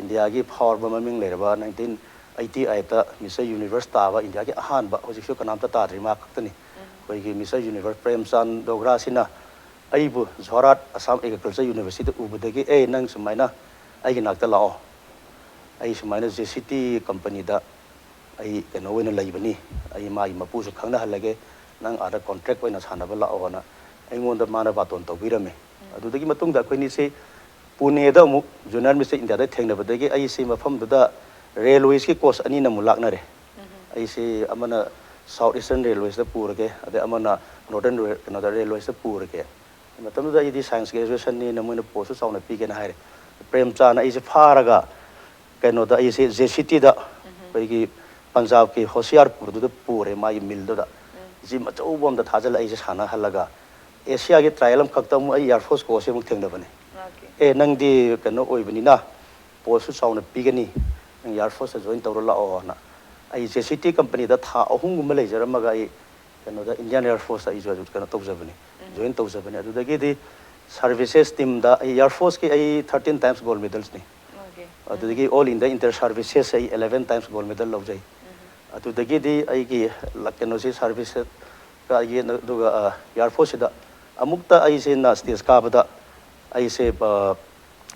ꯏꯟꯗꯤꯌꯥꯒꯤ ꯐꯥꯎꯔꯕ ꯃꯃꯤꯡ ꯂꯩꯔꯕ ꯅꯥꯏꯟꯇꯤꯟ ꯑꯩꯠꯇꯤ ꯑꯩꯠꯇ ꯃꯤꯁꯇꯔ ꯌꯨꯅꯤꯚꯔꯁ ꯇꯥꯕ ꯏꯟꯗꯤꯌꯥꯒꯤ ꯑꯍꯥꯟꯕ, ꯍꯧꯖꯤꯛꯁꯨ ꯀꯅꯥꯝꯇ ꯇꯥꯗ꯭ꯔꯤ, ꯃꯥ ꯈꯛꯇꯅꯤ꯫ ꯑꯩꯈꯣꯏꯒꯤ ꯃꯤꯁꯇꯔ ꯌꯨꯅꯤꯚꯔꯁ ꯄ꯭ꯔꯦꯝꯆꯥꯟ ꯗꯣꯒ꯭ꯔꯥꯁꯤꯅ ꯑꯩꯕꯨ ꯖꯣꯔꯍꯥꯠ ꯑꯁꯥꯝ ꯑꯦꯒ꯭ꯔꯤꯀꯜꯆꯔ ꯌꯨꯅꯤꯚꯔꯁꯤꯇꯤꯗ ꯎꯕꯗꯒꯤ, "ꯑꯦ, ꯅꯪ ꯁꯨꯃꯥꯏꯅ ꯑꯩꯒꯤ ꯅꯥꯛꯇ ꯂꯥꯛꯑꯣ, ꯑꯩ ꯁꯨꯃꯥꯏꯅ ꯖꯦ ꯁꯤ ꯇꯤ ꯀꯝꯄꯅꯤꯗ ꯑꯩ ꯀꯩꯅꯣ ꯑꯣꯏꯅ ꯂꯩꯕꯅꯤ, ꯑꯩ ꯃꯥꯒꯤ ꯃꯄꯨꯁꯨ ꯈꯪꯅꯍꯜꯂꯒꯦ, ꯅꯪ ꯑꯥꯗ ꯀꯣꯟꯇ꯭ꯔꯦꯛ ꯑꯣꯏꯅ ꯁꯥꯟꯅꯕ ꯂꯥꯛꯑꯣꯅ" ꯑꯩꯉꯣꯟꯗ ꯃꯥꯅ ꯕꯥꯇꯣꯟ ꯇꯧꯕꯤꯔꯝꯃꯦ꯫ ꯑꯗꯨꯗꯒꯤ ꯃꯇꯨꯡꯗ ꯑꯩꯈꯣꯏꯅꯤꯁꯤ ꯄꯨꯅꯦꯗ ꯑꯃꯨꯛ ꯖꯨꯅꯤꯌꯔ ꯃꯤꯁꯇꯔ ꯏꯟꯗꯤꯌꯥꯗ ꯊꯦꯡꯅꯕꯗꯒꯤ ꯑꯩꯁꯤ ꯃꯐꯝꯗꯨꯗ ꯔꯦꯜꯋꯦꯁꯀꯤ ꯀꯣꯆ ꯑꯅꯤꯅ ꯑꯃꯨꯛ ꯂꯥꯛꯅꯔꯦ꯫ ꯑꯩꯁꯤ ꯑꯃꯅ ꯁꯥꯎꯠ ꯏꯁꯇꯔꯟ ꯔꯦꯜꯋꯦꯁꯇ ꯄꯨꯔꯒꯦ, ꯑꯗꯩ ꯑꯃꯅ ꯅꯣꯔꯗꯔꯟ ꯔꯦ-, ꯀꯩꯅꯣꯗ, ꯔꯦꯜꯋꯦꯁꯇ ꯄꯨꯔꯒꯦ꯫ ꯃꯇꯝꯗꯨꯗ ꯑꯩꯗꯤ ꯁꯥꯏꯟꯁ ꯒ꯭ꯔꯦꯖꯨꯑꯦꯁꯟꯅꯤꯅ ꯃꯣꯏꯅ ꯄꯣꯁꯁꯨ ꯆꯥꯎꯅ ꯄꯤꯒꯦꯅ ꯍꯥꯏꯔꯦ꯫ ꯄ꯭ꯔꯦꯝꯆꯥꯟꯗ ꯑꯩꯁꯦ ꯐꯥꯔꯒ ꯀꯩꯅꯣꯗ, ꯑꯩꯁꯦ ꯖꯦ ꯁꯤ ꯇꯤꯗ, ꯑꯩꯈꯣꯏꯒꯤ ꯄꯟꯖꯥꯕꯀꯤ ꯍꯣꯁꯤꯌꯥꯔꯄꯨꯔꯗꯨꯗ ꯄꯨꯔꯦ, ꯃꯥꯒꯤ ꯃꯤꯜꯗꯨꯗ꯫ ꯖꯤꯝ ꯑꯆꯧꯕ ꯑꯝꯗ ꯊꯥꯖꯤꯜꯂ ꯑꯩꯁꯦ ꯁꯥꯟꯅꯍꯜꯂꯒ, ꯑꯦꯁꯤꯌꯥꯒꯤ ꯇ꯭ꯔꯥꯏꯌꯦꯜ ꯑꯃꯈꯛꯇ ꯑꯃꯨꯛ ꯑꯩ ꯑꯦꯌꯔ ꯐꯣꯔꯁ ꯀꯣꯆꯁꯦ ꯑꯃꯨꯛ ꯊꯦꯡꯅꯕꯅꯦ꯫ "ꯑꯦ, ꯅꯪꯗꯤ ꯀꯩꯅꯣ ꯑꯣꯏꯕꯅꯤꯅ ꯄꯣꯁꯁꯨ ꯆꯥꯎꯅ ꯄꯤꯒꯅꯤ, ꯅꯪ ꯑꯦꯌꯔ ꯐꯣꯔꯁꯇ ꯖꯣꯏꯟ ꯇꯧꯔ ꯂꯥꯛꯑꯣꯅ" ꯑꯩ ꯖꯦ ꯁꯤ ꯇꯤ ꯀꯝꯄꯅꯤꯗ ꯊꯥ ꯑꯍꯨꯝꯒꯨꯝꯕ ꯂꯩꯖꯔꯝꯃꯒ ꯑꯩ ꯀꯩꯅꯣꯗ ꯏꯟꯗꯤꯌꯥꯟ ꯑꯦꯌꯔ ꯐꯣꯔꯁꯇ ꯑꯩꯁꯨ ꯑꯗꯨ ꯀꯩꯅꯣ ꯇꯧꯖꯕꯅꯤ, ꯖꯣꯏꯟ ꯇꯧꯖꯕꯅꯤ꯫ ꯑꯗꯨꯗꯒꯤꯗꯤ ꯁꯥꯔꯚꯤꯁꯦꯁ ꯇꯤꯝꯗ ꯑꯩ ꯑꯦꯌꯔ ꯐꯣꯔꯁꯀꯤ ꯑꯩ ꯊꯥꯔꯇꯤꯟ ꯇꯥꯏꯝꯁ ꯒꯣꯜ ꯃꯦꯗꯜꯁꯅꯤ꯫ ꯑꯗꯨꯗꯒꯤ ꯑꯣꯜ ꯏꯟꯗꯤꯌꯥ ꯏꯟꯇꯔ ꯁꯥꯔꯚꯤꯁꯦꯁ ꯑꯩ ꯏꯂꯦꯚꯦꯟ ꯇꯥꯏꯝꯁ ꯒꯣꯜ ꯃꯦꯗꯜ ꯂꯧꯖꯩ꯫ ꯑꯗꯨꯗꯒꯤꯗꯤ ꯑꯩꯒꯤ ꯂ-, ꯀꯩꯅꯣꯁꯤ ꯁꯥꯔꯚꯤꯁ ꯑꯩꯒꯤ, ꯑꯗꯨꯒ ꯑꯦꯌꯥꯔ ꯐꯣꯔꯁꯁꯤꯗ ꯑꯃꯨꯛꯇ ꯑꯩꯁꯦ ꯅ ꯁ꯭ꯇꯦꯖ ꯀꯥꯕꯗ ꯑꯩꯁꯦ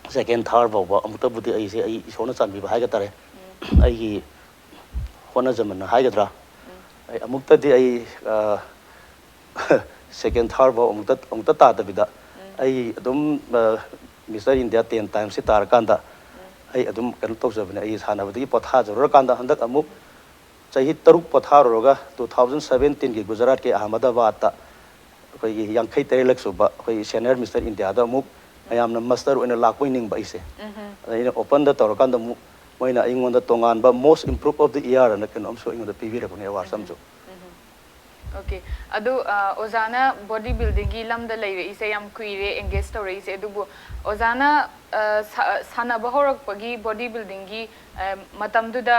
ꯁꯦꯀꯦꯟ ꯊꯥꯔ ꯐꯥꯎꯕ ꯑꯃꯨꯛꯇꯕꯨꯗꯤ ꯑꯩꯁꯦ, ꯑꯩ ꯏꯁꯣꯔꯅ ꯆꯥꯟꯕꯤꯕ ꯍꯥꯏꯒ ꯇꯥꯔꯦ, ꯑꯩꯒꯤ ꯍꯣꯠꯅꯖꯃꯟꯅ ꯍꯥꯏꯒꯗ꯭ꯔꯥ, ꯑꯩ ꯑꯃꯨꯛꯇꯗꯤ ꯑꯩ ꯁꯦꯀꯦꯟ ꯊꯥꯔ ꯐꯥꯎ ꯑꯃꯨꯛꯇ ꯑꯃꯨꯛꯇ ꯇꯥꯗꯕꯤꯗ ꯑꯩ ꯑꯗꯨꯝ ꯃꯤꯁꯇꯔ ꯏꯟꯗꯤꯌꯥ ꯇꯦꯟ ꯇꯥꯏꯝꯁꯁꯤ ꯇꯥꯔꯀꯥꯟꯗ ꯑꯩ ꯑꯗꯨꯝ ꯀꯩꯅꯣ ꯇꯧꯖꯕꯅꯦ꯫ ꯑꯩ ꯁꯥꯟꯅꯕꯗꯒꯤ ꯄꯣꯊꯥꯖꯔꯨꯔꯀꯥꯟꯗ ꯍꯟꯗꯛ ꯑꯃꯨꯛ ꯆꯍꯤ ꯇꯔꯨꯛ ꯄꯣꯊꯥꯔꯨꯔꯒ ꯇꯨ ꯊꯥꯎꯖꯟ ꯁꯕꯦꯟꯇꯤꯟꯒꯤ ꯒꯨꯖꯔꯥꯠꯀꯤ ꯑꯍꯃꯗꯥꯕꯥꯗꯇ ꯑꯩꯈꯣꯏꯒꯤ ꯌꯥꯡꯈꯩ ꯇꯔꯦꯠꯂꯛ ꯁꯨꯕ ꯑꯩꯈꯣꯏꯒꯤ ꯁꯦꯅꯤꯌꯔ ꯃꯤꯁꯇꯔ ꯏꯟꯗꯤꯌꯥꯗ ꯑꯃꯨꯛ ꯃꯌꯥꯝꯅ ꯃꯁꯇꯔ ꯑꯣꯏꯅ ꯂꯥꯛꯄꯣꯏ ꯅꯤꯡꯕ ꯑꯩꯁꯦ꯫ ꯑꯗ ꯑꯩꯅ ꯑꯣꯄꯟꯗ ꯇꯧꯔꯀꯥꯟꯗ ꯑꯃꯨꯛ ꯃꯣꯏꯅ ꯑꯩꯉꯣꯟꯗ ꯇꯣꯉꯥꯟꯕ most improve of the year ꯑꯅ ꯀꯩꯅꯣ ꯑꯃꯁꯨ ꯑꯩꯉꯣꯟꯗ ꯄꯤꯕꯤꯔꯛꯄꯅꯦ, ꯑꯦꯋꯥꯔꯗ ꯑꯃꯁꯨ꯫ ꯑꯣꯀꯦ꯫ ꯑꯗꯨ, ꯑ, ꯑꯣꯖꯥꯅ ꯕꯣꯗꯤ ꯕꯤꯜꯗꯤꯡꯒꯤ ꯂꯝꯗ ꯂꯩꯔꯛꯏꯁꯦ ꯌꯥꯝ ꯀꯨꯏꯔꯦ, ꯑꯦꯡꯒꯦꯖ ꯇꯧꯔꯛꯏꯁꯦ꯫ ꯑꯗꯨꯕꯨ ꯑꯣꯖꯥꯅ, ꯑ, ꯁꯥ-, ꯁꯥꯟꯅꯕ ꯍꯧꯔꯛꯄꯒꯤ ꯕꯣꯗꯤ ꯕꯤꯜꯗꯤꯡꯒꯤ, ꯑ, ꯃꯇꯝꯗꯨꯗ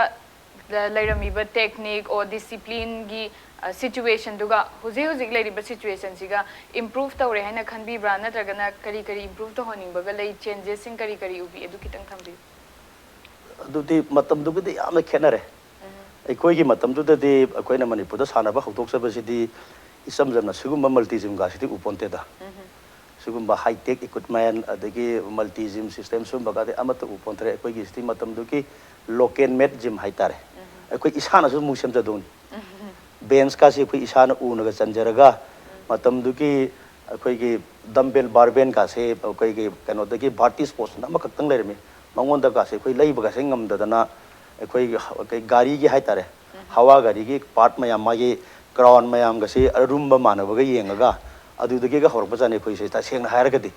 ꯂ-, ꯂꯩꯔꯝꯃꯤꯕ ꯇꯦꯛꯅꯤꯛ ꯑꯣ ꯗꯤꯁꯤꯄ꯭ꯂꯤꯟꯒꯤ, ꯁꯤꯆꯨꯋꯦꯁꯟꯗꯨꯒ ꯍꯧꯖꯤꯛ ꯍꯧꯖꯤꯛ ꯂꯩꯔꯤꯕ ꯁꯤꯆꯨꯋꯦꯁꯟꯁꯤꯒ ꯏꯝꯄ꯭ꯔꯨꯚ ꯇꯧꯔꯦ ꯍꯥꯏꯅ ꯈꯟꯕꯤꯕ꯭ꯔꯥ? ꯅꯠꯇ꯭ꯔꯒꯅ ꯀꯔꯤ ꯀꯔꯤ ꯏꯝꯄ꯭ꯔꯨꯚ ꯇꯧꯍꯟꯅꯤꯡꯕꯒ ꯂꯩ? ꯆꯦꯟꯖꯦꯁꯁꯤꯡ ꯀꯔꯤ ꯀꯔꯤ ꯎꯕꯤ? ꯑꯗꯨ ꯈꯤꯇꯪ ꯊꯝꯕꯤꯌꯨ꯫ ꯑꯗꯨꯗꯤ ꯃꯇꯝꯗꯨꯒꯗꯤ ꯌꯥꯝꯅ ꯈꯦꯠꯅꯔꯦ꯫ ꯑꯩꯈꯣꯏꯒꯤ ꯃꯇꯝꯗꯨꯗꯗꯤ ꯑꯩꯈꯣꯏꯅ ꯃꯅꯤꯄꯨꯔꯗ ꯁꯥꯟꯅꯕ ꯍꯧꯗꯣꯛꯆꯕꯁꯤꯗꯤ ꯏꯆꯝ ꯆꯝꯅ ꯁꯤꯒꯨꯝꯕ ꯃꯜꯇꯤꯖꯤꯝꯒꯁꯤꯗꯤ ꯎꯄꯣꯟꯇꯦꯗ꯫ ꯁꯤꯒꯨꯝꯕ ꯍꯥꯏ ꯇꯦꯛ ꯏꯀ꯭ꯋꯤꯞꯃꯦꯟ ꯑꯗꯒꯤ ꯃꯜꯇꯤꯖꯤꯝ ꯁꯤꯁꯇꯦꯝ ꯁꯤꯒꯨꯝꯕꯒꯗꯤ ꯑꯃꯠꯇ ꯎꯄꯣꯟꯇ꯭ꯔꯦ꯫ ꯑꯩꯈꯣꯏꯒꯤꯁꯤꯗꯤ ꯃꯇꯝꯗꯨꯒꯤ ꯂꯣꯀꯦꯜ ꯃꯦꯗ ꯖꯤꯝ ꯍꯥꯏꯇꯥꯔꯦ꯫ ꯑꯩꯈꯣꯏ ꯏꯁꯥꯅꯁꯨ ꯑꯃꯨꯛ ꯁꯦꯝꯖꯗꯧꯅꯤ꯫ ꯕꯦꯟꯁꯀꯥꯁꯦ ꯑꯩꯈꯣꯏ ꯏꯁꯥꯅ ꯎꯅꯒ ꯆꯟꯖꯔꯒ ꯃꯇꯝꯗꯨꯒꯤ ꯑꯩꯈꯣꯏꯒꯤ ꯗꯝꯕꯦꯜ ꯕꯥꯔꯕꯦꯟꯒꯥꯁꯦ ꯑꯩꯈꯣꯏꯒꯤ ꯀꯩꯅꯣꯗꯒꯤ ꯚꯥꯔꯇꯤ ꯁ꯭ꯄꯣꯔꯠꯁꯅ ꯑꯃꯈꯛꯇꯪ ꯂꯩꯔꯝꯃꯤ꯫ ꯃꯉꯣꯟꯗꯒꯥꯁꯦ ꯑꯩꯈꯣꯏ ꯂꯩꯕꯒꯥꯁꯦ ꯉꯝꯗꯗꯅ ꯑꯩꯈꯣꯏꯒꯤ ꯍ- ꯀꯩ- ꯒꯥꯔꯤꯒꯤ ꯍꯥꯏꯇꯥꯔꯦ, ꯍꯋꯥ ꯒꯥꯔꯤꯒꯤ ꯄꯥꯔꯠ ꯃꯌꯥꯝ, ꯃꯥꯒꯤ ꯀ꯭ꯔꯥꯎꯟ ꯃꯌꯥꯝꯒꯁꯦ ꯑꯔꯨꯝꯕ ꯃꯥꯟꯅꯕꯒ ꯌꯦꯡꯉꯒ ꯑꯗꯨꯗꯒꯤꯒ ꯍꯧꯔꯛꯄꯖꯥꯠꯅꯤ ꯑꯩꯈꯣꯏꯁꯦ, ꯇꯁꯦꯡꯅ ꯍꯥꯏꯔꯒꯗꯤ꯫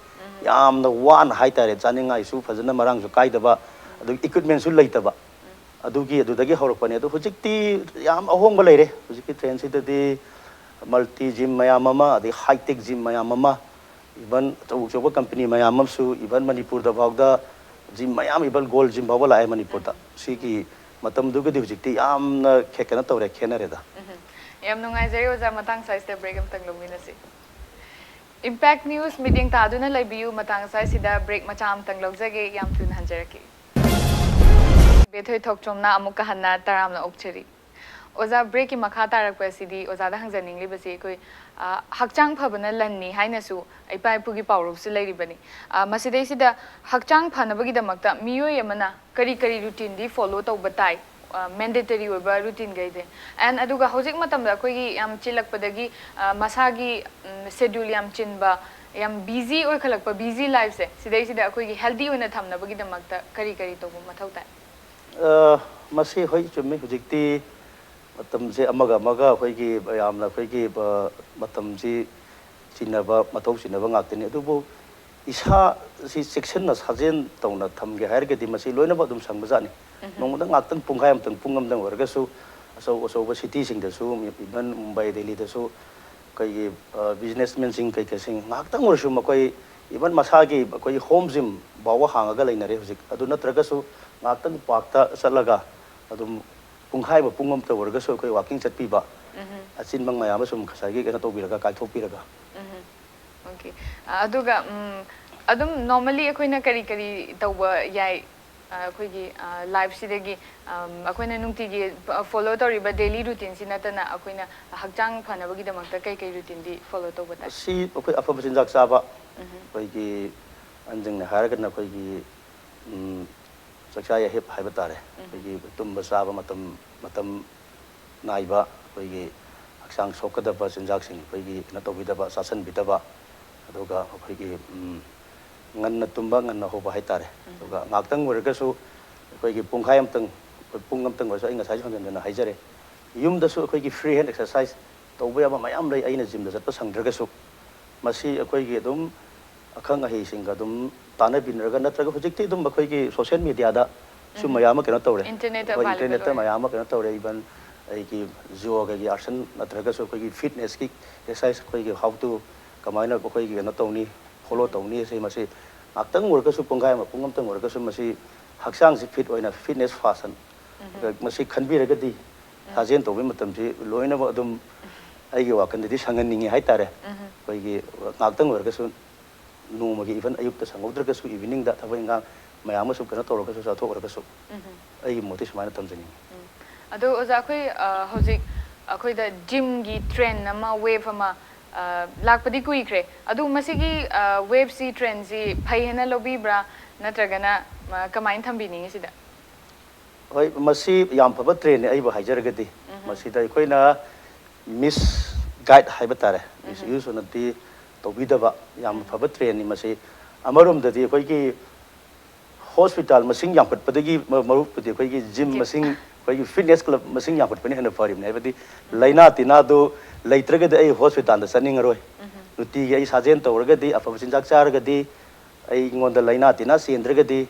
ꯌꯥꯝꯅ ꯋꯥꯅ ꯍꯥꯏꯇꯥꯔꯦ, ꯆꯥꯅꯤꯡꯉꯥꯏꯁꯨ ꯐꯖꯅ ꯃꯔꯥꯡꯁꯨ ꯀꯥꯏꯗꯕ, ꯑꯗꯨꯒ ꯏꯀ꯭ꯋꯤꯞꯃꯦꯟꯁꯨ ꯂꯩꯇꯕ꯫ ꯑꯗꯨꯒꯤ ꯑꯗꯨꯗꯒꯤ ꯍꯧꯔꯛꯄꯅꯦ꯫ ꯑꯗꯣ ꯍꯧꯖꯤꯛꯇꯤ ꯌꯥꯝ ꯑꯍꯣꯡꯕ ꯂꯩꯔꯦ꯫ ꯍꯧꯖꯤꯛꯀꯤ ꯇ꯭ꯔꯦꯟꯁꯤꯗꯗꯤ ꯃꯜꯇꯤ ꯖꯤꯝ ꯃꯌꯥꯝ ꯑꯃ, ꯑꯗꯩ ꯍꯥꯏꯇꯦꯛ ꯖꯤꯝ ꯃꯌꯥꯝ ꯑꯃ, ꯏꯚꯟ ꯑꯆꯧ ꯑꯆꯧꯕ ꯀꯝꯄꯅꯤ ꯃꯌꯥꯝ ꯑꯃꯁꯨ, ꯏꯚꯟ ꯃꯅꯤꯄꯨꯔꯗ ꯐꯥꯎꯗ ꯖꯤꯝ ꯃꯌꯥꯝ, ꯏꯚꯟ ꯒꯣꯜ ꯖꯤꯝ ꯐꯥꯎꯕ ꯂꯥꯛꯑꯦ ꯃꯅꯤꯄꯨꯔꯗ꯫ ꯁꯤꯒꯤ ꯃꯇꯝꯗꯨꯒꯗꯤ ꯍꯧꯖꯤꯛꯇꯤ ꯌꯥꯝꯅ ꯈꯦ- ꯀꯩꯅꯣ ꯇꯧꯔꯦ, ꯈꯦꯠꯅꯔꯦꯗ꯫ ꯌꯥꯝ ꯅꯨꯡꯉꯥꯏꯖꯔꯦ ꯑꯣꯖꯥ, ꯃꯇꯥꯡ ꯁ꯭ꯋꯥꯏꯁꯤꯗ ꯕ꯭ꯔꯦꯛ ꯑꯃꯇꯪ ꯂꯧꯃꯤꯟꯅꯁꯤ꯫ ꯏꯝꯄꯦꯛ ꯅ꯭ꯌꯨꯁ ꯃꯤꯠꯌꯦꯡ ꯇꯥꯗꯨꯅ ꯂꯩꯕꯤꯌꯨ꯫ ꯃꯇꯥꯡ ꯁ꯭ꯋꯥꯏꯁꯤꯗ ꯕ꯭ꯔꯦꯛ ꯃꯆꯥ ꯑꯃꯇꯪ ꯂꯧꯖꯒꯦ, ꯌꯥꯝ ꯊꯨꯅ ꯍꯟꯖꯔꯛꯀꯦ꯫ ꯕꯦꯊꯣꯏ ꯊꯣꯛꯆꯣꯝꯅ ꯑꯃꯨꯛꯀ ꯍꯟꯅ ꯇꯔꯥꯝꯅ ꯑꯣꯛꯆꯔꯤ꯫ ꯑꯣꯖꯥ, ꯕ꯭ꯔꯦꯛꯀꯤ ꯃꯈꯥ ꯇꯥꯔꯛꯄ ꯑꯁꯤꯗꯤ ꯑꯣꯖꯥꯗ ꯍꯪꯖꯅꯤꯡꯂꯤꯕꯁꯤ ꯑꯩꯈꯣꯏ, ꯑ, ꯍꯛꯆꯥꯡ ꯐꯕꯅ ꯂꯟꯅꯤ ꯍꯥꯏꯅꯁꯨ ꯏꯄꯥ ꯏꯄꯨꯒꯤ ꯄꯥꯎꯔꯧꯁꯨ ꯂꯩꯔꯤꯕꯅꯤ꯫ ꯑ, ꯃꯁꯤꯗꯩꯁꯤꯗ ꯍꯛꯆꯥꯡ ꯐꯅꯕꯒꯤꯗꯃꯛꯇ ꯃꯤꯑꯣꯏ ꯑꯃꯅ ꯀꯔꯤ ꯀꯔꯤ ꯔꯨꯇꯤꯟꯗꯤ ꯐꯣꯂꯣ ꯇꯧꯕ ꯇꯥꯏ? ꯃꯦꯟꯗꯦꯇꯔꯤ ꯑꯣꯏꯕ ꯔꯨꯇꯤꯟꯈꯩꯁꯦ꯫ ꯑꯦꯟ ꯑꯗꯨꯒ ꯍꯧꯖꯤꯛ ꯃꯇꯝꯗ ꯑꯩꯈꯣꯏꯒꯤ ꯌꯥꯝ ꯆꯤꯜꯂꯛꯄꯗꯒꯤ, ꯑ, ꯃꯁꯥꯒꯤ, ꯎꯝ, ꯁꯦꯗ꯭ꯌꯨꯜ ꯌꯥꯝ ꯆꯤꯟꯕ, ꯌꯥꯝ ꯕꯤꯖꯤ ꯑꯣꯏꯈꯠꯂꯛꯄ, ꯕꯤꯖꯤ ꯂꯥꯏꯐꯁꯦ, ꯁꯤꯗꯩꯁꯤꯗ ꯑꯩꯈꯣꯏꯒꯤ ꯍꯦꯜꯗꯤ ꯑꯣꯏꯅ ꯊꯝꯅꯕꯒꯤꯗꯃꯛꯇ ꯀꯔꯤ ꯀꯔꯤ ꯇꯧꯕ ꯃꯊꯧ ꯇꯥꯏ? ꯑ, ꯃꯁꯤ ꯍꯣꯏ, ꯆꯨꯝꯃꯤ꯫ ꯍꯧꯖꯤꯛꯇꯤ ꯃꯇꯝꯁꯦ ꯑꯃꯒ ꯑꯃꯒ ꯑꯩꯈꯣꯏꯒꯤ ꯌꯥꯝꯅ ꯑꯩꯈꯣꯏꯒꯤ, ꯑ, ꯃꯇꯝꯁꯤ ꯆꯤꯟꯅꯕ, ꯃꯊꯧ ꯆꯤꯟꯅꯕ ꯉꯥꯛꯇꯅꯤ꯫ ꯑꯗꯨꯕꯨ ꯏꯁꯥꯁꯤ ꯆꯦꯛꯁꯤꯟꯅ ꯁꯥꯖꯦꯟ ꯇꯧꯅ ꯊꯝꯒꯦ ꯍꯥꯏꯔꯒꯗꯤ ꯃꯁꯤ ꯂꯣꯏꯅꯃꯛ ꯑꯗꯨꯝ ꯁꯪꯕꯖꯥꯠꯅꯤ꯫ ꯅꯣꯡꯃꯗ ꯉꯥꯛꯇꯪ, ꯄꯨꯡꯈꯥꯏ ꯑꯃꯇꯪ, ꯄꯨꯡ ꯑꯃꯇꯪ ꯑꯣꯏꯔꯒꯁꯨ ꯑꯆꯧ ꯑꯆꯧꯕ ꯁꯤꯇꯤꯁꯤꯡꯗꯁꯨ, ꯏꯚꯟ ꯃꯨꯝꯕꯥꯏ, ꯗꯦꯜꯂꯤꯗꯁꯨ ꯑꯩꯈꯣꯏꯒꯤ, ꯑ, ꯕꯤꯖꯤꯅꯦꯁꯃꯦꯟꯁꯤꯡ ꯀꯩꯀꯩꯁꯤꯡ ꯉꯥꯏꯍꯥꯛꯇꯪ ꯑꯣꯏꯔꯁꯨ ꯃꯈꯣꯏ, ꯏꯚꯟ ꯃꯁꯥꯒꯤ ꯑꯩꯈꯣꯏꯒꯤ ꯍꯣꯝ ꯖꯤꯝ ꯐꯥꯎꯕ ꯍꯥꯡꯉꯒ ꯂꯩꯅꯔꯦ ꯍꯧꯖꯤꯛ꯫ ꯑꯗꯨ ꯅꯠꯇ꯭ꯔꯒꯁꯨ ꯉꯥꯏꯍꯥꯛꯇꯪ ꯄꯥꯔꯛꯇ ꯆꯠꯂꯒ ꯑꯗꯨꯝ ꯄꯨꯡꯈꯥꯏ ꯑꯃ, ꯄꯨꯡ ꯑꯃꯇ ꯑꯣꯏꯔꯒꯁꯨ ꯑꯩꯈꯣꯏ ꯋꯥꯀꯤꯡ ꯆꯠꯄꯤꯕ, ꯑꯆꯤꯟꯕ ꯃꯌꯥꯝ ꯑꯃ ꯁꯨꯝ ꯉꯁꯥꯏꯒꯤ ꯀꯩꯅꯣ ꯇꯧꯕꯤꯔꯒ, ꯀꯥꯏꯊꯣꯛꯄꯤꯔꯒ꯫ Okay. ꯑꯗꯨꯒ ꯑꯗꯨꯝ normally ꯑꯩꯈꯣꯏꯅ ꯀꯔꯤ ꯀꯔꯤ ꯇꯧꯕ ꯌꯥꯏ? ꯑꯩꯈꯣꯏꯒꯤ life ꯁꯤꯗꯒꯤ ꯑꯩꯈꯣꯏꯅ ꯅꯨꯡꯇꯤꯒꯤ follow ꯇꯧꯔꯤꯕ daily routine ꯁꯤ ꯅꯠꯇꯅ ꯑꯩꯈꯣꯏꯅ ꯍꯛꯆꯥꯡ ꯐꯅꯕꯒꯤꯗꯃꯛꯇ ꯀꯩ ꯀꯩ routine ꯗꯤ follow ꯇꯧꯕ ꯇꯥꯏ? ꯁꯤ ꯑꯩꯈꯣꯏ ꯑꯐꯕ ꯆꯤꯟꯖꯥꯛ ꯆꯥꯕ, ꯑꯩꯈꯣꯏꯒꯤ ꯑꯍꯟꯁꯤꯡꯅ ꯍꯥꯏꯔꯒꯅ ꯑꯩꯈꯣꯏꯒꯤ ꯆꯥꯛꯆꯥ ꯌꯥꯍꯤꯞ ꯍꯥꯏꯕ ꯇꯥꯔꯦ꯫ ꯑꯩꯈꯣꯏꯒꯤ ꯇꯨꯝꯕ ꯆꯥꯕ ꯃꯇꯝ ꯃꯇꯝ ꯅꯥꯏꯕ, ꯑꯩꯈꯣꯏꯒꯤ ꯍꯛꯆꯥꯡ ꯁꯣꯛꯀꯗꯕ ꯆꯤꯟꯖꯥꯛꯁꯤꯡ ꯑꯩꯈꯣꯏꯒꯤ ꯀꯩꯅꯣ ꯇꯧꯕꯤꯗꯕ, ꯆꯥꯁꯤꯟꯕꯤꯗꯕ, ꯑꯗꯨꯒ ꯑꯩꯈꯣꯏꯒꯤ ꯉꯟꯅ ꯇꯨꯝꯕ, ꯉꯟꯅ ꯍꯧꯕ ꯍꯥꯏꯇꯥꯔꯦ꯫ ꯑꯗꯨꯒ ꯉꯥꯏꯍꯥꯛꯇꯪ ꯑꯣꯏꯔꯒꯁꯨ ꯑꯩꯈꯣꯏꯒꯤ ꯄꯨꯡꯈꯥꯏ ꯑꯃꯇꯪ, ꯑꯩꯈꯣꯏ ꯄꯨꯡ ꯑꯃꯇꯪ ꯑꯣꯏꯔꯁꯨ, ꯑꯩ ꯉꯁꯥꯏꯁꯨ ꯍꯟꯖꯤꯟ ꯍꯟꯖꯤꯟꯅ ꯍꯥꯏꯖꯔꯦ, ꯌꯨꯝꯗꯁꯨ ꯑꯩꯈꯣꯏꯒꯤ free hand exercise ꯇꯧꯕ ꯌꯥꯕ ꯃꯌꯥꯝ ꯂꯩ꯫ ꯑꯩꯅ gym ꯗ ꯆꯠꯄ ꯁꯪꯗ꯭ꯔꯒꯁꯨ, ꯃꯁꯤ ꯑꯩꯈꯣꯏꯒꯤ ꯑꯗꯨꯝ ꯑꯈꯪ ꯑꯍꯩꯁꯤꯡꯒ ꯑꯗꯨꯝ ꯇꯥꯟꯅꯕꯤꯅꯔꯒ, ꯅꯠꯇ꯭ꯔꯒ ꯍꯧꯖꯤꯛꯇꯤ ꯑꯗꯨꯝ ꯑꯩꯈꯣꯏꯒꯤ social media ꯗ ꯁꯨ ꯃꯌꯥꯝ ꯑꯃ ꯀꯩꯅꯣ ꯇꯧꯔꯦ꯫ Internet ꯇ ꯑꯩꯈꯣꯏ available internet ꯇ ꯑꯣꯏꯔꯦ꯫ ꯃꯌꯥꯝ ꯑꯃ ꯀꯩꯅꯣ ꯇꯧꯔꯦ꯫ Even ꯑꯩꯒꯤ ꯌꯣꯒꯒꯤ ꯑꯥꯁꯟ ꯅꯠꯇ꯭ꯔꯒꯁꯨ ꯑꯩꯈꯣꯏꯒꯤ fitness ꯀꯤ exercise, ꯑꯩꯈꯣꯏꯒꯤ how to, ꯀꯃꯥꯏꯅ ꯑꯩꯈꯣꯏꯒꯤ ꯀꯩꯅꯣ ꯇꯧꯅꯤ, follow ꯇꯧꯅꯤ ꯍꯥꯏꯁꯦ, ꯃꯁꯤ ꯉꯥꯛꯇꯪ ꯑꯣꯏꯔꯒꯁꯨ, ꯄꯨꯡꯈꯥꯏ ꯑꯃ, ꯄꯨꯡ ꯑꯃꯇꯪ ꯑꯣꯏꯔꯒꯁꯨ, ꯃꯁꯤ ꯍꯛꯆꯥꯡꯁꯤ fit ꯑꯣꯏꯅ, fitness ꯐꯥꯁꯟ, ꯃꯁꯤ ꯈꯟꯕꯤꯔꯒꯗꯤ ꯁꯥꯖꯦꯜ ꯇꯧꯕꯒꯤ ꯃꯇꯝꯁꯤ ꯂꯣꯏꯅꯃꯛ ꯑꯗꯨꯝ ꯑꯩꯒꯤ ꯋꯥꯈꯜꯗꯗꯤ ꯁꯪꯍꯟꯅꯤꯡꯉꯤ ꯍꯥꯏꯇꯥꯔꯦ꯫ ꯑꯩꯈꯣꯏꯒꯤ ꯉꯥꯛꯇꯪ ꯑꯣꯏꯔꯒꯁꯨ ꯅꯣꯡꯃꯒꯤ, even ꯑꯌꯨꯛꯇ ꯁꯪꯍꯧꯗ꯭ꯔꯒꯁꯨ, evening ꯗ ꯊꯕꯛ ꯏꯪꯈꯥꯡ ꯃꯌꯥꯝ ꯑꯃ ꯁꯨꯝ ꯀꯩꯅꯣ ꯇꯧꯔꯒꯁꯨ, ꯆꯠꯊꯣꯛꯎꯔꯒꯁꯨ, ꯑꯩꯒꯤ ꯃꯣꯠꯇꯤ ꯁꯨꯃꯥꯏꯅ ꯊꯝꯖꯅꯤꯡꯉꯤ꯫ ꯑꯗꯣ ꯑꯣꯖꯥ, ꯑꯩꯈꯣꯏ ꯍꯧꯖꯤꯛ ꯑꯩꯈꯣꯏꯗ gym ꯒꯤ trend ꯑꯃ, wave ꯑꯃ ꯂꯥꯛꯄꯗꯤ ꯀꯨꯏꯈ꯭ꯔꯦ꯫ ꯑꯗꯨ ꯃꯁꯤꯒꯤ wave ꯁꯤ, trend ꯁꯤ ꯐꯩ ꯍꯥꯏꯅ ꯂꯧꯕꯤꯕ꯭ꯔꯥ, ꯅꯠꯇ꯭ꯔꯒꯅ ꯀꯃꯥꯏꯅ ꯊꯝꯕꯤꯅꯤꯡꯉꯤ ꯁꯤꯗ? ꯍꯣꯏ, ꯃꯁꯤ ꯌꯥꯝ ꯐꯕ trend ꯅꯤ꯫ ꯑꯩꯕꯨ ꯍꯥꯏꯖꯔꯒꯗꯤ, ꯃꯁꯤꯗ ꯑꯩꯈꯣꯏꯅ misguide ꯍꯥꯏꯕ ꯇꯥꯔꯦ, misuse ꯑꯣꯏꯅꯗꯤ ꯇꯧꯕꯤꯗꯕ, ꯌꯥꯝ ꯐꯕ trend ꯅꯤ ꯃꯁꯤ꯫ ꯑꯃꯔꯣꯝꯗꯗꯤ ꯑꯩꯈꯣꯏꯒꯤ hospital ꯃꯁꯤꯡ ꯌꯥꯝꯈꯠꯄꯗꯒꯤ ꯃ-, ꯃꯔꯨꯞꯄꯨꯗꯤ ꯑꯩꯈꯣꯏꯒꯤ gym ꯃꯁꯤꯡ, ꯑꯩꯈꯣꯏꯒꯤ fitness club ꯃꯁꯤꯡ ꯌꯥꯝꯈꯠꯄꯅ ꯍꯦꯟꯅ ꯐꯔꯤꯕꯅꯤ꯫ ꯍꯥꯏꯕꯗꯤ ꯂꯥꯏꯅꯥ ꯇꯤꯟꯅꯥꯗꯨ ꯂꯩꯇ꯭ꯔꯒꯗꯤ ꯑꯩ hospital ꯗ ꯆꯠꯅꯤꯡꯉꯔꯣꯏ꯫ ꯅꯨꯡꯇꯤꯒꯤ ꯑꯩ ꯁꯥꯖꯦꯜ ꯇꯧꯔꯒꯗꯤ, ꯑꯐꯕ ꯆꯤꯟꯖꯥꯛ ꯆꯥꯔꯒꯗꯤ, ꯑꯩꯉꯣꯟꯗ ꯂꯥꯏꯅꯥ ꯇꯤꯟꯅꯥ ꯆꯦꯟꯗ꯭ꯔꯒꯗꯤ,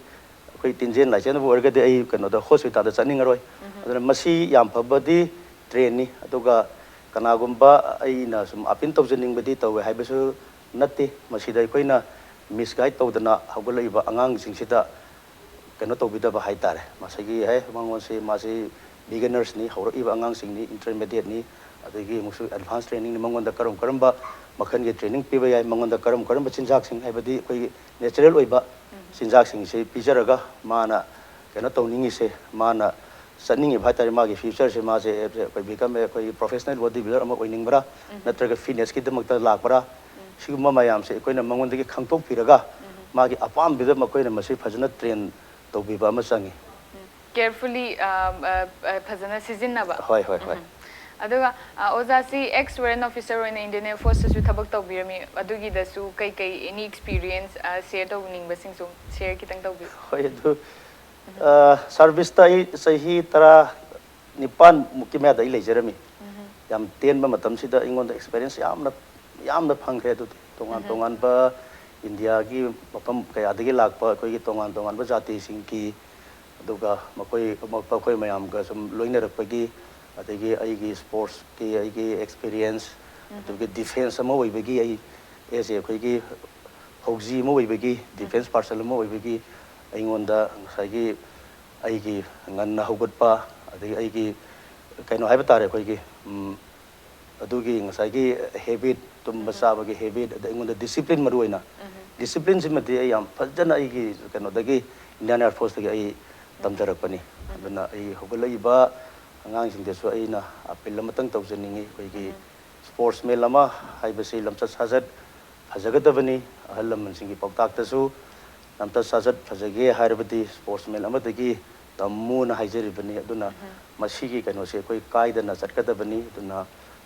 ꯑꯩꯈꯣꯏ ꯇꯤꯟꯖꯦꯟ ꯂꯥꯏꯆꯦꯟꯕꯨ ꯑꯣꯏꯔꯒꯗꯤ ꯑꯩ ꯀꯩꯅꯣꯗ hospital ꯗ ꯆꯠꯅꯤꯡꯉꯔꯣꯏ꯫ ꯑꯗꯨꯅ ꯃꯁꯤ ꯌꯥꯝ ꯐꯕꯗꯤ trend ꯅꯤ꯫ ꯑꯗꯨꯒ ꯀꯅꯥꯒꯨꯝꯕ ꯑꯩꯅ ꯁꯨꯝ appeal ꯇꯧꯖꯅꯤꯡꯕꯗꯤ ꯇꯧꯋꯦ ꯍꯥꯏꯕꯁꯨ ꯅꯠꯇꯦ꯫ ꯃꯁꯤꯗ ꯑꯩꯈꯣꯏꯅ misguide ꯇꯧꯗꯅ ꯍꯧꯒꯠꯂꯛꯏꯕ ꯑꯉꯥꯡꯁꯤꯡꯁꯤꯗ ꯀꯩꯅꯣ ꯇꯧꯕꯤꯗꯕ ꯍꯥꯏꯇꯥꯔꯦ꯫ ꯃꯁꯤꯒꯤ, "ꯍꯦ, ꯃꯉꯣꯟꯁꯤ, ꯃꯥꯁꯤ beginners ꯅꯤ, ꯍꯧꯔꯛꯏꯕ ꯑꯉꯥꯡꯁꯤꯡꯅꯤ, intermediate ꯅꯤ, ꯑꯗꯒꯤ ꯑꯃꯨꯛꯁꯨ ꯑꯦꯗꯚꯥꯟꯁ ꯇ꯭ꯔꯦꯅꯤꯡꯅꯤ꯫ ꯃꯉꯣꯟꯗ ꯀꯔꯝ ꯀꯔꯝꯕ ꯃꯈꯜꯒꯤ ꯇ꯭ꯔꯦꯅꯤꯡ ꯄꯤꯕ ꯌꯥꯏ, ꯃꯉꯣꯟꯗ ꯀꯔꯝ ꯀꯔꯝꯕ ꯆꯤꯟꯖꯥꯛꯁꯤꯡ, ꯍꯥꯏꯕꯗꯤ ꯑꯩꯈꯣꯏꯒꯤ ꯅꯦꯆꯔꯦꯜ ꯑꯣꯏꯕ ꯆꯤꯟꯖꯥꯛꯁꯤꯡꯁꯤ ꯄꯤꯖꯔꯒ ꯃꯥꯅ ꯀꯩꯅꯣ ꯇꯧꯅꯤꯡꯉꯤꯁꯦ, ꯃꯥꯅ ꯆꯠꯅꯤꯡꯉꯤꯕ ꯍꯥꯏ ꯇꯥꯔꯦ, ꯃꯥꯒꯤ ꯐ꯭ꯌꯨꯆꯔꯁꯦ, ꯃꯥꯁꯦ ꯑꯩꯈꯣꯏ ꯕꯤꯀꯝ ꯑꯩꯈꯣꯏꯒꯤ ꯄ꯭ꯔꯣꯐꯦꯁꯅꯦꯜ ꯕꯣꯗꯤ ꯕꯤꯜꯗꯔ ꯑꯃ ꯑꯣꯏꯅꯤꯡꯕ꯭ꯔꯥ, ꯅꯠꯇ꯭ꯔꯒ ꯐꯤꯠꯅꯦꯁꯀꯤꯗꯃꯛꯇ ꯂꯥꯛꯄ꯭ꯔꯥ? ꯁꯤꯒꯨꯝꯕ ꯃꯌꯥꯝꯁꯦ ꯑꯩꯈꯣꯏꯅ ꯃꯉꯣꯟꯗꯒꯤ ꯈꯪꯗꯣꯛꯄꯤꯔꯒ ꯃꯥꯒꯤ ꯑꯄꯥꯝꯕꯗ ꯃꯈꯣꯏꯅ ꯃꯁꯤ ꯐꯖꯅ ꯇ꯭ꯔꯦꯟ ꯇꯧꯕꯤꯕ ꯑꯃ ꯆꯪꯉꯤ꯫ ꯀꯦꯌꯔꯐꯨꯜꯂꯤ ꯐꯖꯅ ꯁꯤꯖꯤꯟꯅꯕ꯫ ꯍꯣꯏ, ꯍꯣꯏ, ꯍꯣꯏ꯫ ꯎꯝ꯫ ꯑꯗꯨꯒ ꯑ, ꯑꯣꯖꯥꯁꯤ ꯑꯦꯛꯁ ꯋꯥꯔꯦꯟ ꯑꯣꯐꯤꯁꯔ ꯑꯣꯏꯅ ꯏꯟꯗꯤꯌꯟ ꯑꯦꯌꯔ ꯐꯣꯔꯁꯇꯁꯨ ꯊꯕꯛ ꯇꯧꯕꯤꯔꯝꯃꯤ꯫ ꯑꯗꯨꯒꯤꯗꯁꯨ ꯀꯩꯀꯩ ꯑꯦꯅꯤ ꯑꯦꯛꯁꯄꯤꯔꯤꯌꯦꯟꯁ ꯁꯤꯌꯔ ꯇꯧꯅꯤꯡꯕꯁꯤꯡꯁꯨ ꯁꯤꯌꯔ ꯈꯤꯇꯪ ꯇꯧꯕꯤꯌꯨ꯫ ꯍꯣꯏ, ꯑꯗꯨ ꯁꯥꯔꯚꯤꯁꯇ ꯑꯩ ꯆꯍꯤ ꯇꯔꯥ ꯅꯤꯄꯥꯟ ꯃꯨꯛꯀꯤ ꯃꯌꯥꯗ ꯑꯩ ꯂꯩꯖꯔꯝꯃꯤ꯫ ꯌꯥꯝ ꯇꯦꯟꯕ ꯃꯇꯝꯁꯤꯗ ꯑꯩꯉꯣꯟꯗ ꯑꯦꯛꯁꯄꯤꯔꯤꯌꯦꯟꯁ ꯌꯥꯝꯅ, ꯌꯥꯝꯅ ꯐꯪꯈ꯭ꯔꯦ꯫ ꯑꯗꯨꯗꯤ ꯇꯣꯉꯥꯟ ꯇꯣꯉꯥꯟꯕ ꯏꯟꯗꯤꯌꯥꯒꯤ ꯃꯐꯝ ꯀꯌꯥꯗꯒꯤ ꯂꯥꯛꯄ ꯑꯩꯈꯣꯏꯒꯤ ꯇꯣꯉꯥꯟ ꯇꯣꯉꯥꯟꯕ ꯖꯥꯇꯤꯁꯤꯡꯒꯤ, ꯑꯗꯨꯒ ꯃꯈꯣꯏ, ꯃꯈꯣꯏ ꯃꯌꯥꯝꯒ ꯁꯨꯝ ꯂꯣꯏꯅꯔꯛꯄꯒꯤ, ꯑꯗꯒꯤ ꯑꯩꯒꯤ ꯁ꯭ꯄꯣꯔꯠꯁꯀꯤ ꯑꯩꯒꯤ ꯑꯦꯛꯁꯄꯤꯔꯤꯌꯦꯟꯁ, ꯑꯗꯨꯒ ꯗꯤꯐꯦꯟꯁ ꯑꯃ ꯑꯣꯏꯕꯒꯤ, ꯑꯩ ꯑꯦꯁ ꯑꯦ ꯑꯩꯈꯣꯏꯒꯤ ꯐꯧꯖꯤ ꯑꯃ ꯑꯣꯏꯕꯒꯤ, ꯗꯤꯐꯦꯟꯁ ꯄꯥꯔꯁꯟ ꯑꯃ ꯑꯣꯏꯕꯒꯤ, ꯑꯩꯉꯣꯟꯗ ꯉꯁꯥꯏꯒꯤ ꯑꯩꯒꯤ ꯉꯟꯅ ꯍꯧꯒꯠꯄ, ꯑꯗꯒꯤ ꯑꯩꯒꯤ ꯀꯩꯅꯣ ꯍꯥꯏꯕ ꯇꯥꯔꯦ, ꯑꯩꯈꯣꯏꯒꯤ, ꯎꯝ, ꯑꯗꯨꯒꯤ ꯉꯁꯥꯏꯒꯤ ꯍꯦꯕꯤꯠ, ꯇꯨꯝꯕ ꯆꯥꯕꯒꯤ ꯍꯦꯕꯤꯠ, ꯑꯗꯩ ꯑꯩꯉꯣꯟꯗ ꯗꯤꯁꯤꯄ꯭ꯂꯤꯟ ꯃꯔꯨ ꯑꯣꯏꯅ, ꯗꯤꯁꯤꯄ꯭ꯂꯤꯟꯁꯤꯃꯗꯤ ꯑꯩ ꯌꯥꯝ ꯐꯖꯅ ꯑꯩꯒꯤ ꯀꯩꯅꯣꯗꯒꯤ, ꯏꯟꯗꯤꯌꯟ ꯑꯦꯌꯔ ꯐꯣꯔꯁꯇꯒꯤ ꯑꯩ ꯇꯝꯖꯔꯛꯄꯅꯤ꯫ ꯑꯗꯨꯅ ꯑꯩ ꯍꯧꯒꯠꯂꯛꯏꯕ ꯑꯉꯥꯡꯁꯤꯡꯗꯁꯨ ꯑꯩꯅ ꯑꯄꯤꯜ ꯑꯃꯇꯪ ꯇꯧꯖꯅꯤꯡꯉꯤ꯫ ꯑꯩꯈꯣꯏꯒꯤ ꯁ꯭ꯄꯣꯔꯠꯁꯃꯦꯟ ꯑꯃ ꯍꯥꯏꯕꯁꯤ ꯂꯝꯆꯠ ꯁꯥꯖꯠ ꯐꯖꯒꯗꯕꯅꯤ꯫ ꯑꯍꯜ ꯂꯃꯟꯁꯤꯡꯒꯤ ꯄꯥꯎꯇꯥꯛꯇꯁꯨ ꯂꯝꯆꯠ ꯁꯥꯖꯠ ꯐꯖꯒꯦ ꯍꯥꯏꯔꯕꯗꯤ ꯁ꯭ꯄꯣꯔꯠꯁꯃꯦꯟ ꯑꯃꯗꯒꯤ ꯇꯝꯃꯨꯅ ꯍꯥꯏꯖꯔꯤꯕꯅꯤ꯫ ꯑꯗꯨꯅ ꯃꯁꯤꯒꯤ ꯀꯩꯅꯣꯁꯦ ꯑꯩꯈꯣꯏ ꯀꯥꯏꯗꯅ ꯆꯠꯀꯗꯕꯅꯤ꯫ ꯑꯗꯨꯅ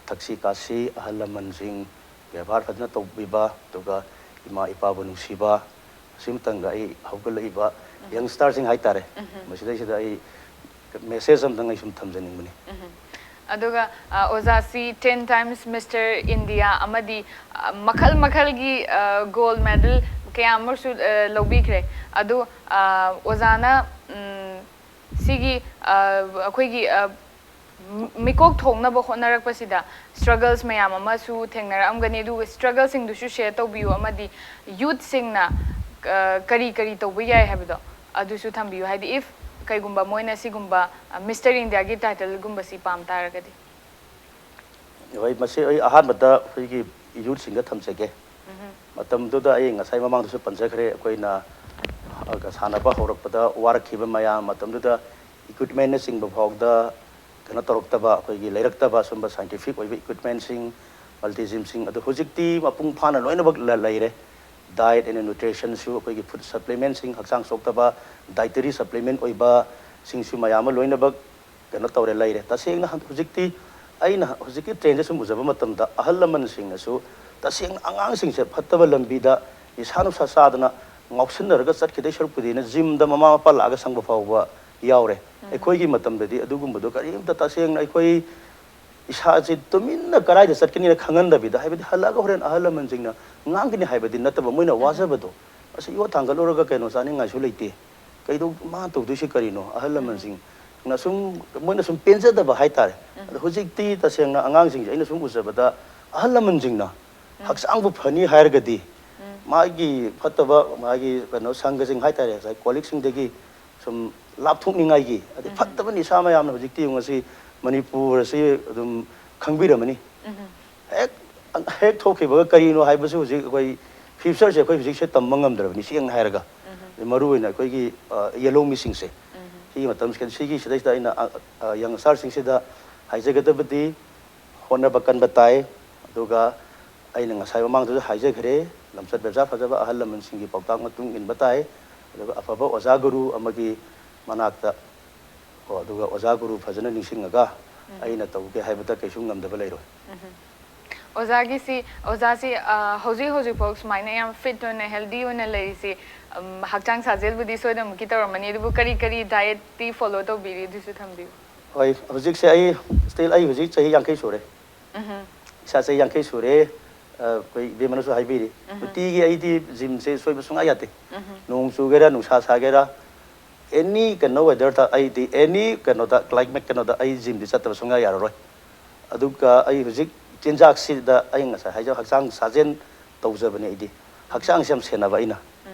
ꯊꯛꯁꯤ ꯈꯥꯁꯤ, ꯑꯍꯜ ꯂꯃꯟꯁꯤꯡ ꯕꯦꯕꯥꯔ ꯐꯖꯅ ꯇꯧꯕꯤꯕ, ꯑꯗꯨꯒ ꯏꯃꯥ ꯏꯄꯥꯕꯨ ꯅꯨꯡꯁꯤꯕ, ꯑꯁꯤꯃꯇꯪꯒ ꯑꯩ ꯍꯧꯒꯠꯂꯛꯏꯕ ꯌꯪꯁꯇꯥꯔꯁꯤꯡ ꯍꯥꯏꯇꯥꯔꯦ, ꯃꯁꯤꯗꯩꯁꯤꯗ ꯑꯩ ꯃꯦꯁꯦꯖ ꯑꯃꯇꯪ ꯑꯩ ꯁꯨꯝ ꯊꯝꯖꯅꯤꯡꯕꯅꯤ꯫ ꯑꯗꯨꯒ ꯑ, ꯑꯣꯖꯥꯁꯤ ten times Mister India ꯑꯃꯗꯤ ꯑ, ꯃꯈꯜ ꯃꯈꯜꯒꯤ ꯒꯣꯜ ꯃꯦꯗꯜ ꯀꯌꯥ ꯑꯃꯁꯨ ꯑ, ꯂꯧꯕꯤꯈ꯭ꯔꯦ꯫ ꯑꯗꯨ ꯑ, ꯑꯣꯖꯥꯅ ꯎꯝ, ꯁꯤꯒꯤ ꯑ, ꯑꯩꯈꯣꯏꯒꯤ ꯑ, ꯃꯤꯀꯣꯛ ꯊꯣꯛꯅꯕ ꯍꯣꯠꯅꯔꯛꯄꯁꯤꯗ ꯁ꯭ꯇ꯭ꯔꯒꯜꯁ ꯃꯌꯥꯝ ꯑꯃꯁꯨ ꯊꯦꯡꯅꯔꯛꯑꯝꯒꯅꯤ꯫ ꯑꯗꯨꯒ ꯁ꯭ꯇ꯭ꯔꯒꯜꯁꯤꯡꯗꯨꯁꯨ ꯁꯤꯌꯔ ꯇꯧꯕꯤꯌꯨ, ꯑꯃꯗꯤ ꯌꯨꯠꯁꯤꯡꯅ ꯑ, ꯀꯔꯤ ꯀꯔꯤ ꯇꯧꯕ ꯌꯥꯏ ꯍꯥꯏꯕꯗꯣ ꯑꯗꯨꯁꯨ ꯊꯝꯕꯤꯌꯨ꯫ ꯍꯥꯏꯗꯤ, ꯏꯐ ꯀꯩꯒꯨꯝꯕ ꯃꯣꯏꯅ ꯁꯤꯒꯨꯝꯕ ꯃꯤꯁꯇꯔ ꯏꯟꯗꯤꯌꯥꯒꯤ ꯇꯥꯏꯇꯜꯒꯨꯝꯕꯁꯤ ꯄꯥꯝ ꯇꯥꯔꯒꯗꯤ꯫ ꯍꯣꯏ, ꯃꯁꯤ ꯑꯩ ꯑꯍꯥꯟꯕꯗ ꯑꯩꯈꯣꯏꯒꯤ ꯌꯨꯠꯁꯤꯡꯗ ꯊꯝꯖꯒꯦ꯫ ꯃꯇꯝꯗꯨꯗ ꯑꯩ ꯉꯁꯥꯏ ꯃꯃꯥꯡꯗꯁꯨ ꯄꯟꯖꯈ꯭ꯔꯦ, ꯑꯩꯈꯣꯏꯅ, ꯑ, ꯁꯥꯟꯅꯕ ꯍꯧꯔꯛꯄꯗ ꯋꯥꯔꯛꯈꯤꯕ ꯃꯌꯥꯝ, ꯃꯇꯝꯗꯨꯗ ꯏꯀ꯭ꯋꯤꯞꯃꯦꯟꯅꯆꯤꯡꯕ ꯐꯥꯎꯗ ꯀꯩꯅꯣ ꯇꯧꯔꯛꯇꯕ, ꯑꯩꯈꯣꯏꯒꯤ ꯂꯩꯔꯛꯇꯕ ꯁꯨꯝꯕ ꯁꯥꯏꯟꯇꯤꯐꯤꯛ ꯑꯣꯏꯕ ꯏꯀ꯭ꯋꯤꯞꯃꯦꯟꯁꯤꯡ, ꯃꯜꯇꯤ ꯖꯤꯝꯁꯤꯡ ꯑꯗꯨ ꯍꯧꯖꯤꯛꯇꯤ ꯃꯄꯨꯡ ꯐꯥꯅ ꯂꯣꯏꯅꯃꯛ ꯂ-, ꯂꯩꯔꯦ꯫ ꯗꯥꯏꯠ ꯑꯦꯟ ꯅ꯭ꯌꯨꯇ꯭ꯔꯤꯁꯟꯁꯨ ꯑꯩꯈꯣꯏꯒꯤ ꯐꯨꯗ ꯁꯄ꯭ꯂꯤꯃꯦꯟꯁꯤꯡ, ꯍꯛꯆꯥꯡ ꯁꯣꯛꯇꯕ ꯗꯥꯏꯇꯔꯤ ꯁꯄ꯭ꯂꯤꯃꯦꯟ ꯑꯣꯏꯕꯁꯤꯡꯁꯨ ꯃꯌꯥꯝ ꯑꯃ ꯂꯣꯏꯅꯃꯛ ꯀꯩꯅꯣ ꯇꯧꯔꯦ, ꯂꯩꯔꯦ꯫ ꯇꯁꯦꯡꯅ ꯍꯧꯖꯤꯛꯇꯤ ꯑꯩꯅ ꯍꯧꯖꯤꯛꯀꯤ ꯇ꯭ꯔꯦꯟꯁꯦ ꯁꯨꯝ ꯎꯖꯕ ꯃꯇꯝꯗ ꯑꯍꯜ ꯂꯃꯟꯁꯤꯡꯅꯁꯨ ꯇꯁꯦꯡꯅ ꯑꯉꯥꯡꯁꯤꯡꯁꯦ ꯐꯠꯇꯕ ꯂꯝꯕꯤꯗ ꯅꯤꯁꯥ ꯅꯨꯡꯁꯥ ꯆꯥꯗꯅ ꯉꯥꯎꯁꯤꯟꯅꯔꯒ ꯆꯠꯈꯤꯗꯣꯏ ꯁꯔꯨꯛꯄꯨꯗꯤꯅ ꯖꯤꯝꯗ ꯃꯃꯥ ꯃꯄꯥ ꯂꯥꯛꯑꯒ ꯁꯪꯕ ꯐꯥꯎꯕ ꯌꯥꯎꯔꯦ꯫ ꯑꯩꯈꯣꯏꯒꯤ ꯃꯇꯝꯗꯗꯤ ꯑꯗꯨꯒꯨꯝꯕꯗꯣ ꯀꯔꯤꯝꯇ, ꯇꯁꯦꯡꯅ ꯑꯩꯈꯣꯏ ꯏꯁꯥꯁꯦ ꯇꯨꯃꯤꯟꯅ ꯀꯗꯥꯏꯗ ꯆꯠꯀꯅꯤꯅ ꯈꯪꯍꯟꯗꯕꯤꯗ, ꯍꯥꯏꯕꯗꯤ ꯍꯜꯂꯛꯑꯒ ꯍꯣꯔꯦꯟ ꯑꯍꯜ ꯂꯃꯟꯁꯤꯡꯅ ꯉꯥꯡꯒꯅꯤ ꯍꯥꯏꯕꯗꯤ ꯅꯠꯇꯕ, ꯃꯣꯏꯅ ꯋꯥꯖꯕꯗꯣ, ꯑꯁ, ꯌꯣꯠ ꯊꯥꯡꯒꯠꯂꯨꯔꯒ ꯀꯩꯅꯣ ꯆꯥꯅꯤꯡꯉꯥꯏꯁꯨ ꯂꯩꯇꯦ, ꯀꯩꯗꯧ ꯃꯥ ꯇꯧꯗꯣꯏꯁꯦ ꯀꯔꯤꯅꯣ, ꯑꯍꯜ ꯂꯃꯟꯁꯤꯡꯅ ꯁꯨꯝ, ꯃꯣꯏꯅ ꯁꯨꯝ ꯄꯦꯟꯖꯗꯕ ꯍꯥꯏꯇꯥꯔꯦ꯫ ꯑꯗꯣ ꯍꯧꯖꯤꯛꯇꯤ ꯇꯁꯦꯡꯅ ꯑꯉꯥꯡꯁꯤꯡꯁꯦ ꯑꯩꯅ ꯁꯨꯝ ꯎꯖꯕꯗ, ꯑꯍꯜ ꯂꯃꯟꯁꯤꯡꯅ ꯍꯛꯆꯥꯡꯕꯨ ꯐꯅꯤ ꯍꯥꯏꯔꯒꯗꯤ ꯃꯥꯒꯤ ꯐꯠꯇꯕ, ꯃꯥꯒꯤ ꯀꯩꯅꯣ ꯁꯪꯒꯁꯤꯡ ꯍꯥꯏꯇꯥꯔꯦ, ꯉꯁꯥꯏ ꯀꯣꯂꯤꯛꯁꯤꯡꯗꯒꯤ ꯁꯨꯝ ꯂꯥꯞꯊꯣꯛꯅꯤꯡꯉꯥꯏꯒꯤ, ꯑꯗꯩ ꯐꯠꯇꯕ ꯅꯤꯁꯥ ꯃꯌꯥꯝꯅ ꯍꯧꯖꯤꯛꯇꯤ ꯌꯦꯡꯉꯨ, ꯉꯁꯤ ꯃꯅꯤꯄꯨꯔ ꯑꯁꯤ ꯑꯗꯨꯝ ꯈꯪꯕꯤꯔꯝꯃꯅꯤ꯫ ꯍꯦꯛ, ꯍꯦꯛ ꯊꯣꯛꯈꯤꯕꯒ ꯀꯔꯤꯅꯣ ꯍꯥꯏꯕꯁꯨ ꯍꯧꯖꯤꯛ ꯑꯩꯈꯣꯏ ꯐ꯭ꯌꯨꯆꯔꯁꯦ ꯑꯩꯈꯣꯏ ꯍꯧꯖꯤꯛꯁꯦ ꯇꯝꯕ ꯉꯝꯗ꯭ꯔꯕꯅꯤ, ꯁꯦꯡꯅ ꯍꯥꯏꯔꯒ꯫ ꯃꯔꯨ ꯑꯣꯏꯅ ꯑꯩꯈꯣꯏꯒꯤ, ꯑ, ꯌꯦꯜꯍꯧꯃꯤꯁꯤꯡꯁꯦ꯫ ꯁꯤꯒꯤ ꯃꯇꯝꯁꯤꯗ, ꯁꯤꯒꯤ ꯁꯤꯗꯩꯁꯤꯗ ꯑꯩꯅ, ꯑ, ꯑ, ꯌꯪꯁꯇꯥꯔꯁꯤꯡꯁꯤꯗ ꯍꯥꯏꯖꯒꯗꯕꯗꯤ, ꯍꯣꯠꯅꯕ ꯀꯟꯕ ꯇꯥꯏ꯫ ꯑꯗꯨꯒ ꯑꯩꯅ ꯉꯁꯥꯏ ꯃꯃꯥꯡꯗꯁꯨ ꯍꯥꯏꯖꯈ꯭ꯔꯦ, ꯂꯝꯆꯠ ꯕꯦꯕꯖꯥ ꯐꯖꯕ, ꯑꯍꯜ ꯂꯃꯟꯁꯤꯡꯒꯤ ꯄꯥꯎꯇꯥꯛ ꯃꯇꯨꯡ ꯏꯟꯕ ꯇꯥꯏ꯫ ꯑꯗꯨꯒ ꯑꯐꯕ ꯑꯣꯖꯥ ꯒꯨꯔꯨ ꯑꯃꯒꯤ ꯃꯅꯥꯛꯇ, ꯀꯣ, ꯑꯗꯨꯒ ꯑꯣꯖꯥ ꯒꯨꯔꯨ ꯐꯖꯅ ꯅꯤꯡꯁꯤꯡꯉꯒ ꯑꯩꯅ ꯇꯧꯒꯦ ꯍꯥꯏꯕꯗ ꯀꯩꯁꯨ ꯉꯝꯗꯕ ꯂꯩꯔꯣꯏ꯫ ꯑꯣꯖꯥꯒꯤꯁꯤ, ꯑꯣꯖꯥꯁꯤ, ꯑ, ꯍꯧꯖꯤꯛ ꯍꯧꯖꯤꯛꯐꯥꯎ ꯁꯨꯃꯥꯏꯅ ꯌꯥꯝ ꯐꯤꯠ ꯑꯣꯏꯅ, ꯍꯦꯜꯗꯤ ꯑꯣꯏꯅ ꯂꯩꯔꯤꯁꯤ, ꯎꯝ, ꯍꯛꯆꯥꯡ ꯁꯥꯖꯦꯜꯕꯨꯗꯤ ꯁꯣꯏꯗꯅꯃꯛꯀꯤ ꯇꯧꯔꯝꯃꯅꯤ, ꯑꯗꯨꯕꯨ ꯀꯔꯤ ꯀꯔꯤ ꯗꯥꯏꯠꯇꯤ ꯐꯣꯂꯣ ꯇꯧꯕꯤꯔꯤ, ꯑꯗꯨꯁꯨ ꯊꯝꯕꯤꯌꯨ꯫ ꯍꯣꯏ, ꯍꯧꯖꯤꯛꯁꯦ ꯑꯩ, ꯁ꯭ꯇꯤꯜ ꯑꯩ ꯍꯧꯖꯤꯛ ꯆꯍꯤ ꯌꯥꯡꯈꯩ ꯁꯨꯔꯦ꯫ ꯏꯁꯥ ꯆꯍꯤ ꯌꯥꯡꯈꯩ ꯁꯨꯔꯦ꯫ ꯑ, ꯑꯩꯈꯣꯏ ꯏꯕꯦꯝꯃꯅꯁꯨ ꯍꯥꯏꯕꯤꯔꯤ, ꯅꯨꯡꯇꯤꯒꯤ ꯑꯩꯗꯤ ꯖꯤꯝꯁꯦ ꯁꯣꯏꯕ ꯁꯨꯡꯌꯥ ꯌꯥꯗꯦ꯫ ꯅꯣꯡ ꯆꯨꯒꯦꯔꯥ, ꯅꯨꯡꯁꯥ ꯁꯥꯒꯦꯔꯥ, ꯑꯦꯅꯤ ꯀꯩꯅꯣ ꯋꯦꯗꯔꯗ, ꯑꯩꯗꯤ ꯑꯦꯅꯤ ꯀꯩꯅꯣꯗ, ꯀ꯭ꯂꯥꯏꯃꯦꯠ ꯀꯩꯅꯣꯗ ꯑꯩ ꯖꯤꯝꯗꯤ ꯆꯠꯇꯕ ꯁꯨꯡꯌꯥ ꯌꯥꯔꯔꯣꯏ꯫ ꯑꯗꯨꯒ ꯑꯩ ꯍꯧꯖꯤꯛ ꯆꯤꯟꯖꯥꯛꯁꯤꯗ ꯑꯩ ꯉꯁꯥꯏ ꯍꯥꯏꯖ, ꯍꯛꯆꯥꯡ ꯁꯥꯖꯦꯜ ꯇꯧꯖꯕꯅꯦ ꯑꯩꯗꯤ꯫ ꯍꯛꯆꯥꯡꯁꯦ ꯌꯥꯝ ꯁꯦꯟꯅꯕ ꯑꯩꯅ꯫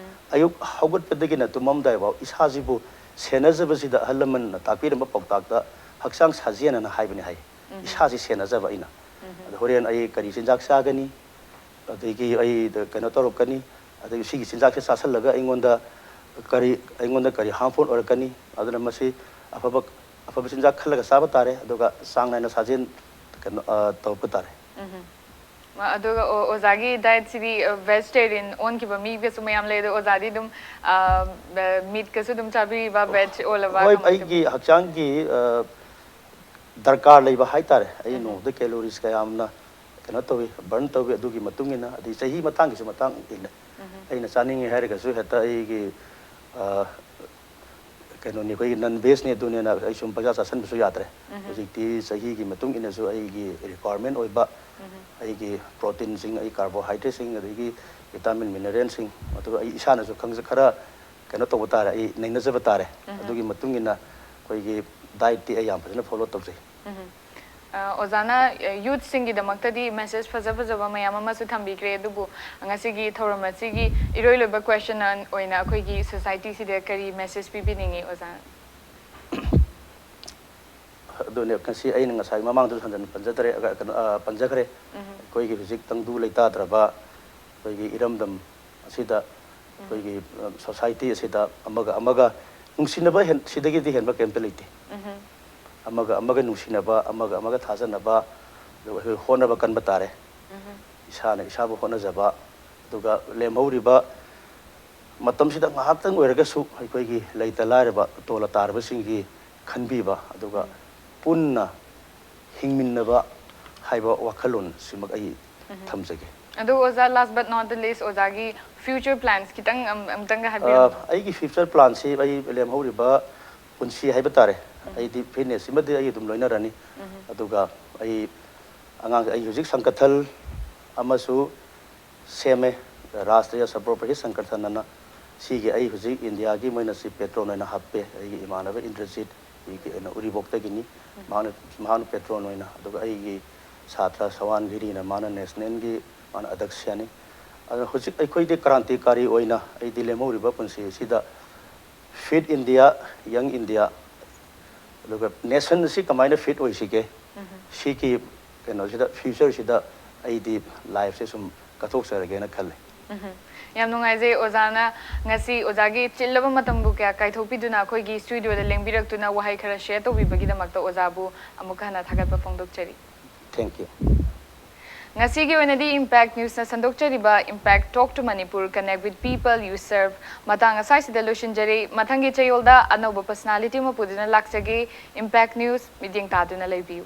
ꯑꯌꯨꯛ ꯍꯧꯒꯠꯄꯗꯒꯤꯅ ꯇꯨꯝꯃꯝꯗꯥꯏꯐꯥꯎ ꯏꯁꯥꯁꯤꯕꯨ ꯁꯦꯟꯅꯖꯕꯁꯤꯗ ꯑꯍꯜ ꯂꯃꯟꯅ ꯇꯥꯛꯄꯤꯔꯝꯕ ꯄꯥꯎꯇꯥꯛꯇ ꯍꯛꯆꯥꯡ ꯁꯥꯖꯦꯜ ꯑꯅ ꯍꯥꯏꯕꯅꯤ ꯍꯥꯏ꯫ ꯏꯁꯥꯁꯤ ꯁꯦꯟꯅꯖꯕ ꯑꯩꯅ꯫ ꯑꯗ ꯍꯣꯔꯦꯟ ꯑꯩ ꯀꯔꯤ ꯆꯤꯟꯖꯥꯛ ꯆꯥꯒꯅꯤ, ꯑꯗꯒꯤ ꯑꯩ ꯀꯩꯅꯣ ꯇꯧꯔꯛꯀꯅꯤ, ꯑꯗꯒꯤ ꯁꯤꯒꯤ ꯆꯤꯟꯖꯥꯛꯁꯦ ꯆꯥꯁꯤꯜꯂꯒ ꯑꯩꯉꯣꯟꯗ ꯀꯔꯤ, ꯑꯩꯉꯣꯟꯗ ꯀꯔꯤ harmful ꯑꯣꯏꯔꯛꯀꯅꯤ, ꯑꯗꯨꯅ ꯃꯁꯤ ꯑꯐꯕ, ꯑꯐꯕ ꯆꯤꯟꯖꯥꯛ ꯈꯜꯂꯒ ꯆꯥꯕ ꯇꯥꯔꯦ꯫ ꯑꯗꯨꯒ ꯆꯥꯡ ꯅꯥꯏꯅ ꯁꯥꯖꯦꯜ ꯀꯩꯅꯣ, ꯑ, ꯇꯧꯔꯛꯄ ꯇꯥꯔꯦ꯫ ꯎꯝ꯫ ꯑ, ꯑꯗꯨꯒ ꯑꯣ-, ꯑꯣꯖꯥꯒꯤ dietꯁꯤꯗꯤ, ꯑ, vegetarian ꯑꯣꯟꯈꯤꯕ ꯃꯤꯒꯁꯨ ꯃꯌꯥꯝ ꯂꯩ꯫ ꯑꯗꯣ ꯑꯣꯖꯥꯗꯤ ꯑꯗꯨꯝ, ꯑ, meatꯀꯁꯨ ꯑꯗꯨꯝ ꯆꯥꯕꯤꯕ, veg ꯑꯣꯜꯂꯕ? ꯍꯣꯏ, ꯀꯃꯥꯏꯅ ꯑꯩꯒꯤ ꯇꯧꯕꯤꯕ? ꯍꯛꯆꯥꯡꯒꯤ, ꯑ, ꯗꯔꯀꯥꯔ ꯂꯩꯕ ꯍꯥꯏꯇꯥꯔꯦ꯫ ꯑꯩ ꯅꯣꯡꯃꯗ calories ꯀꯌꯥꯝꯅ ꯀꯩꯅꯣ ꯇꯧꯏ, burn ꯇꯧꯏ, ꯑꯗꯨꯒꯤ ꯃꯇꯨꯡ ꯏꯟꯅ, ꯑꯗꯩ ꯆꯍꯤ ꯃꯇꯥꯡꯒꯤꯁꯨ ꯃꯇꯥꯡ ꯏꯜꯂꯦ꯫ ꯑꯩꯅ ꯆꯥꯅꯤꯡꯉꯦ ꯍꯥꯏꯔꯒꯁꯨ ꯍꯦꯛꯇ ꯑꯩꯒꯤ, ꯑ, ꯀꯩꯅꯣꯅꯤ, ꯑꯩꯈꯣꯏꯒꯤ non vegꯅꯤ, ꯑꯗꯨꯅꯦꯅ ꯑꯩ ꯁꯨꯝ ꯄꯪꯆꯥ ꯆꯥꯁꯤꯟꯕꯁꯨ ꯌꯥꯗ꯭ꯔꯦ꯫ ꯍꯧꯖꯤꯛꯇꯤ ꯆꯍꯤꯒꯤ ꯃꯇꯨꯡ ꯏꯟꯅꯁꯨ ꯑꯩꯒꯤ requirement ꯑꯣꯏꯕ, ꯑꯩꯒꯤ proteinꯁꯤꯡ, ꯑꯩ carbohydrateꯁꯤꯡ, ꯑꯗꯒꯤ vitamin mineralꯁꯤꯡ, ꯑꯗꯨꯒ ꯑꯩ ꯏꯁꯥꯅꯁꯨ ꯈꯪꯖ-, ꯈꯔ ꯀꯩꯅꯣ ꯇꯧꯕ ꯇꯥꯔꯦ, ꯑꯩ ꯅꯩꯅꯖꯕ ꯇꯥꯔꯦ꯫ ꯑꯗꯨꯒꯤ ꯃꯇꯨꯡ ꯏꯟꯅ ꯑꯩꯈꯣꯏꯒꯤ dietꯇꯤ ꯑꯩ ꯌꯥꯝ ꯐꯖꯅ follow ꯇꯧꯖꯩ꯫ ꯎꯝ꯫ ꯑ, ꯑꯣꯖꯥꯅ, ꯑ, youthꯁꯤꯡꯒꯤꯗꯃꯛꯇꯗꯤ message ꯐꯖ ꯐꯖꯕ ꯃꯌꯥꯝ ꯑꯃꯁꯨ ꯊꯝꯕꯤꯈ꯭ꯔꯦ, ꯑꯗꯨꯕꯨ ꯉꯁꯤꯒꯤ ꯊꯧꯔꯝ ꯑꯁꯤꯒꯤ ꯏꯔꯣꯏ ꯂꯣꯏꯕ question ꯑꯣꯏꯅ ꯑꯩꯈꯣꯏꯒꯤ societyꯁꯤꯗ ꯀꯔꯤ message ꯄꯤꯕꯤꯅꯤꯡꯉꯤ ꯑꯣꯖꯥꯅ? ꯑꯗꯨꯅꯦ, ꯉꯁꯤ ꯑꯩꯅ ꯉꯁꯥꯏ ꯃꯃꯥꯡꯗꯁꯨ ꯍꯟꯖꯟ ꯄꯟꯖꯗ꯭ꯔꯦ, ꯑ, ꯀꯩꯅꯣ, ꯑ, ꯄꯟꯖꯈ꯭ꯔꯦ꯫ ꯑꯩꯈꯣꯏꯒꯤ ꯍꯧꯖꯤꯛ ꯇꯪꯗꯨ ꯂꯩꯇꯥꯗ꯭ꯔꯕ ꯑꯩꯈꯣꯏꯒꯤ ꯏꯔꯝꯗꯝ ꯑꯁꯤꯗ, ꯑꯩꯈꯣꯏꯒꯤ, ꯑ, society ꯑꯁꯤꯗ ꯑꯃꯒ ꯑꯃꯒ ꯅꯨꯡꯁꯤꯅꯕ ꯍꯦꯟ-, ꯁꯤꯗꯒꯤꯗꯤ ꯍꯦꯟꯕ ꯀꯩꯝꯇ ꯂꯩꯇꯦ꯫ ꯑꯃꯒ ꯑꯃꯒ ꯅꯨꯡꯁꯤꯅꯕ, ꯑꯃꯒ ꯑꯃꯒ ꯊꯥꯖꯅꯕ, ꯑꯗꯨꯒ ꯑꯩꯈꯣꯏ ꯍꯣꯠꯅꯕ ꯀꯟꯕ ꯇꯥꯔꯦ꯫ ꯏꯁꯥꯅ ꯏꯁꯥꯕꯨ ꯍꯣꯠꯅꯖꯕ, ꯑꯗꯨꯒ ꯂꯦꯝꯍꯧꯔꯤꯕ ꯃꯇꯝꯁꯤꯗ ꯉꯥꯏꯍꯥꯛꯇꯪ ꯑꯣꯏꯔꯒꯁꯨ ꯑꯩꯈꯣꯏꯒꯤ ꯂꯩꯇ ꯂꯥꯏꯔꯕ, ꯇꯣꯜꯂ ꯇꯥꯔꯕꯁꯤꯡꯒꯤ ꯈꯟꯕꯤꯕ, ꯑꯗꯨꯒ ꯄꯨꯟꯅ ꯍꯤꯡꯃꯤꯟꯅꯕ ꯍꯥꯏꯕ ꯋꯥꯈꯜꯂꯣꯟ ꯁꯤꯃꯛ ꯑꯩ ꯊꯝꯖꯒꯦ꯫ ꯑꯗꯨ ꯑꯣꯖꯥ, last but not the least, ꯑꯣꯖꯥꯒꯤ future plans ꯈꯤꯇꯪ ꯑꯝ-, ꯑꯝꯇꯪꯒ ꯍꯥꯏꯕꯤꯔꯝꯃꯨ꯫ ꯑ, ꯑꯩꯒꯤ future planꯁꯤ ꯑꯩ ꯂꯦꯝꯍꯧꯔꯤꯕ ꯄꯨꯟꯁꯤ ꯍꯥꯏꯕ ꯇꯥꯔꯦ, ꯑꯩꯗꯤ fitnessꯁꯤꯃꯗꯤ ꯑꯩ ꯑꯗꯨꯝ ꯂꯣꯏꯅꯔꯅꯤ꯫ ꯑꯗꯨꯒ ꯑꯩ ꯑꯉꯥꯡ, ꯑꯩ ꯍꯧꯖꯤꯛ ꯁꯪꯀꯊꯜ ꯑꯃꯁꯨ ꯁꯦꯝꯃꯦ, ꯔꯥꯁꯇ꯭ꯔꯤꯌꯥ ꯁꯕꯔꯣꯄꯍꯤꯠ ꯁꯪꯒꯊꯟ ꯑꯅ꯫ ꯁꯤꯒꯤ ꯑꯩ ꯍꯧꯖꯤꯛ ꯏꯟꯗꯤꯌꯥꯒꯤ ꯃꯣꯏꯅ ꯁꯤ patron ꯑꯣꯏꯅ ꯍꯥꯞꯄꯦ꯫ ꯑꯩꯒꯤ ꯏꯃꯥꯟꯅꯕ ꯏꯟꯗ꯭ꯔꯖꯤꯠ, ꯑꯩꯒꯤ ꯑꯩꯅ ꯎꯔꯤꯄꯣꯛꯇꯒꯤꯅꯤ꯫ ꯃꯍꯥꯛꯅ, ꯃꯍꯥꯛꯅ patron ꯑꯣꯏꯅ, ꯑꯗꯨꯒ ꯑꯩꯒꯤ ꯁꯥꯇ꯭ꯔ ꯁꯋꯥꯟ ꯒꯤꯔꯤꯅ, ꯃꯥꯅ nationalꯒꯤ, ꯃꯥꯅ ꯑꯗ꯭ꯌꯛꯁꯅꯤ꯫ ꯑꯗꯨꯅ ꯍꯧꯖꯤꯛ ꯑꯩꯈꯣꯏꯗꯤ ꯀ꯭ꯔꯥꯟꯇꯤꯀꯥꯔꯤ ꯑꯣꯏꯅ ꯑꯩꯗꯤ ꯂꯦꯝꯍꯧꯔꯤꯕ ꯄꯨꯟꯁꯤ ꯑꯁꯤꯗ Fit India, Young India, ꯑꯗꯨꯒ nation ꯑꯁꯤ ꯀꯃꯥꯏꯅ fit ꯑꯣꯏꯁꯤꯒꯦ, ꯁꯤꯒꯤ ꯀꯩꯅꯣꯁꯤꯗ, ꯐ꯭ꯌꯨꯆꯔꯁꯤꯗ ꯑꯩꯗꯤ ꯂꯥꯏꯐꯁꯦ ꯁꯨꯝ ꯀꯠꯊꯣꯛꯆꯔꯒꯦꯅ ꯈꯜꯂꯦ꯫ ꯎꯝ꯫ ꯌꯥꯝ ꯅꯨꯡꯉꯥꯏꯖꯩ ꯑꯣꯖꯥꯅ ꯉꯁꯤ ꯑꯣꯖꯥꯒꯤ ꯆꯤꯜꯂꯕ ꯃꯇꯝꯕꯨ ꯀꯌꯥ ꯀꯥꯏꯊꯣꯛꯄꯤꯗꯨꯅ ꯑꯩꯈꯣꯏꯒꯤ ꯁ꯭ꯇꯨꯗꯤꯑꯣꯗ ꯂꯦꯡꯕꯤꯔꯛꯇꯨꯅ ꯋꯥꯍꯩ ꯈꯔ ꯁꯤꯌꯔ ꯇꯧꯕꯤꯕꯒꯤꯗꯃꯛꯇ ꯑꯣꯖꯥꯕꯨ ꯑꯃꯨꯛ ꯍꯟꯅ ꯊꯥꯒꯠꯄ ꯐꯣꯡꯗꯣꯛꯆꯔꯤ꯫ Thank you. ꯉꯁꯤꯒꯤ ꯑꯣꯏꯅꯗꯤ impact ꯅ꯭ꯌꯨꯁꯅ ꯁꯟꯗꯣꯛꯆꯔꯤꯕ Impact Talk to Manipur, Connect with People You Serve ꯃꯇꯥꯡ ꯑꯁ꯭ꯋꯥꯏꯁꯤꯗ ꯂꯣꯏꯁꯤꯟꯖꯔꯦ꯫ ꯃꯊꯪꯒꯤ ꯆꯌꯣꯜꯗ ꯑꯅꯧꯕ ꯄꯔꯁꯅꯥꯂꯤꯇꯤ ꯑꯃ ꯄꯨꯗꯨꯅ ꯂꯥꯛꯆꯒꯦ꯫ ꯏꯝꯄꯦꯛ ꯅ꯭ꯌꯨꯁ ꯃꯤꯠꯌꯦꯡ ꯇꯥꯗꯨꯅ ꯂꯩꯕꯤꯌꯨ꯫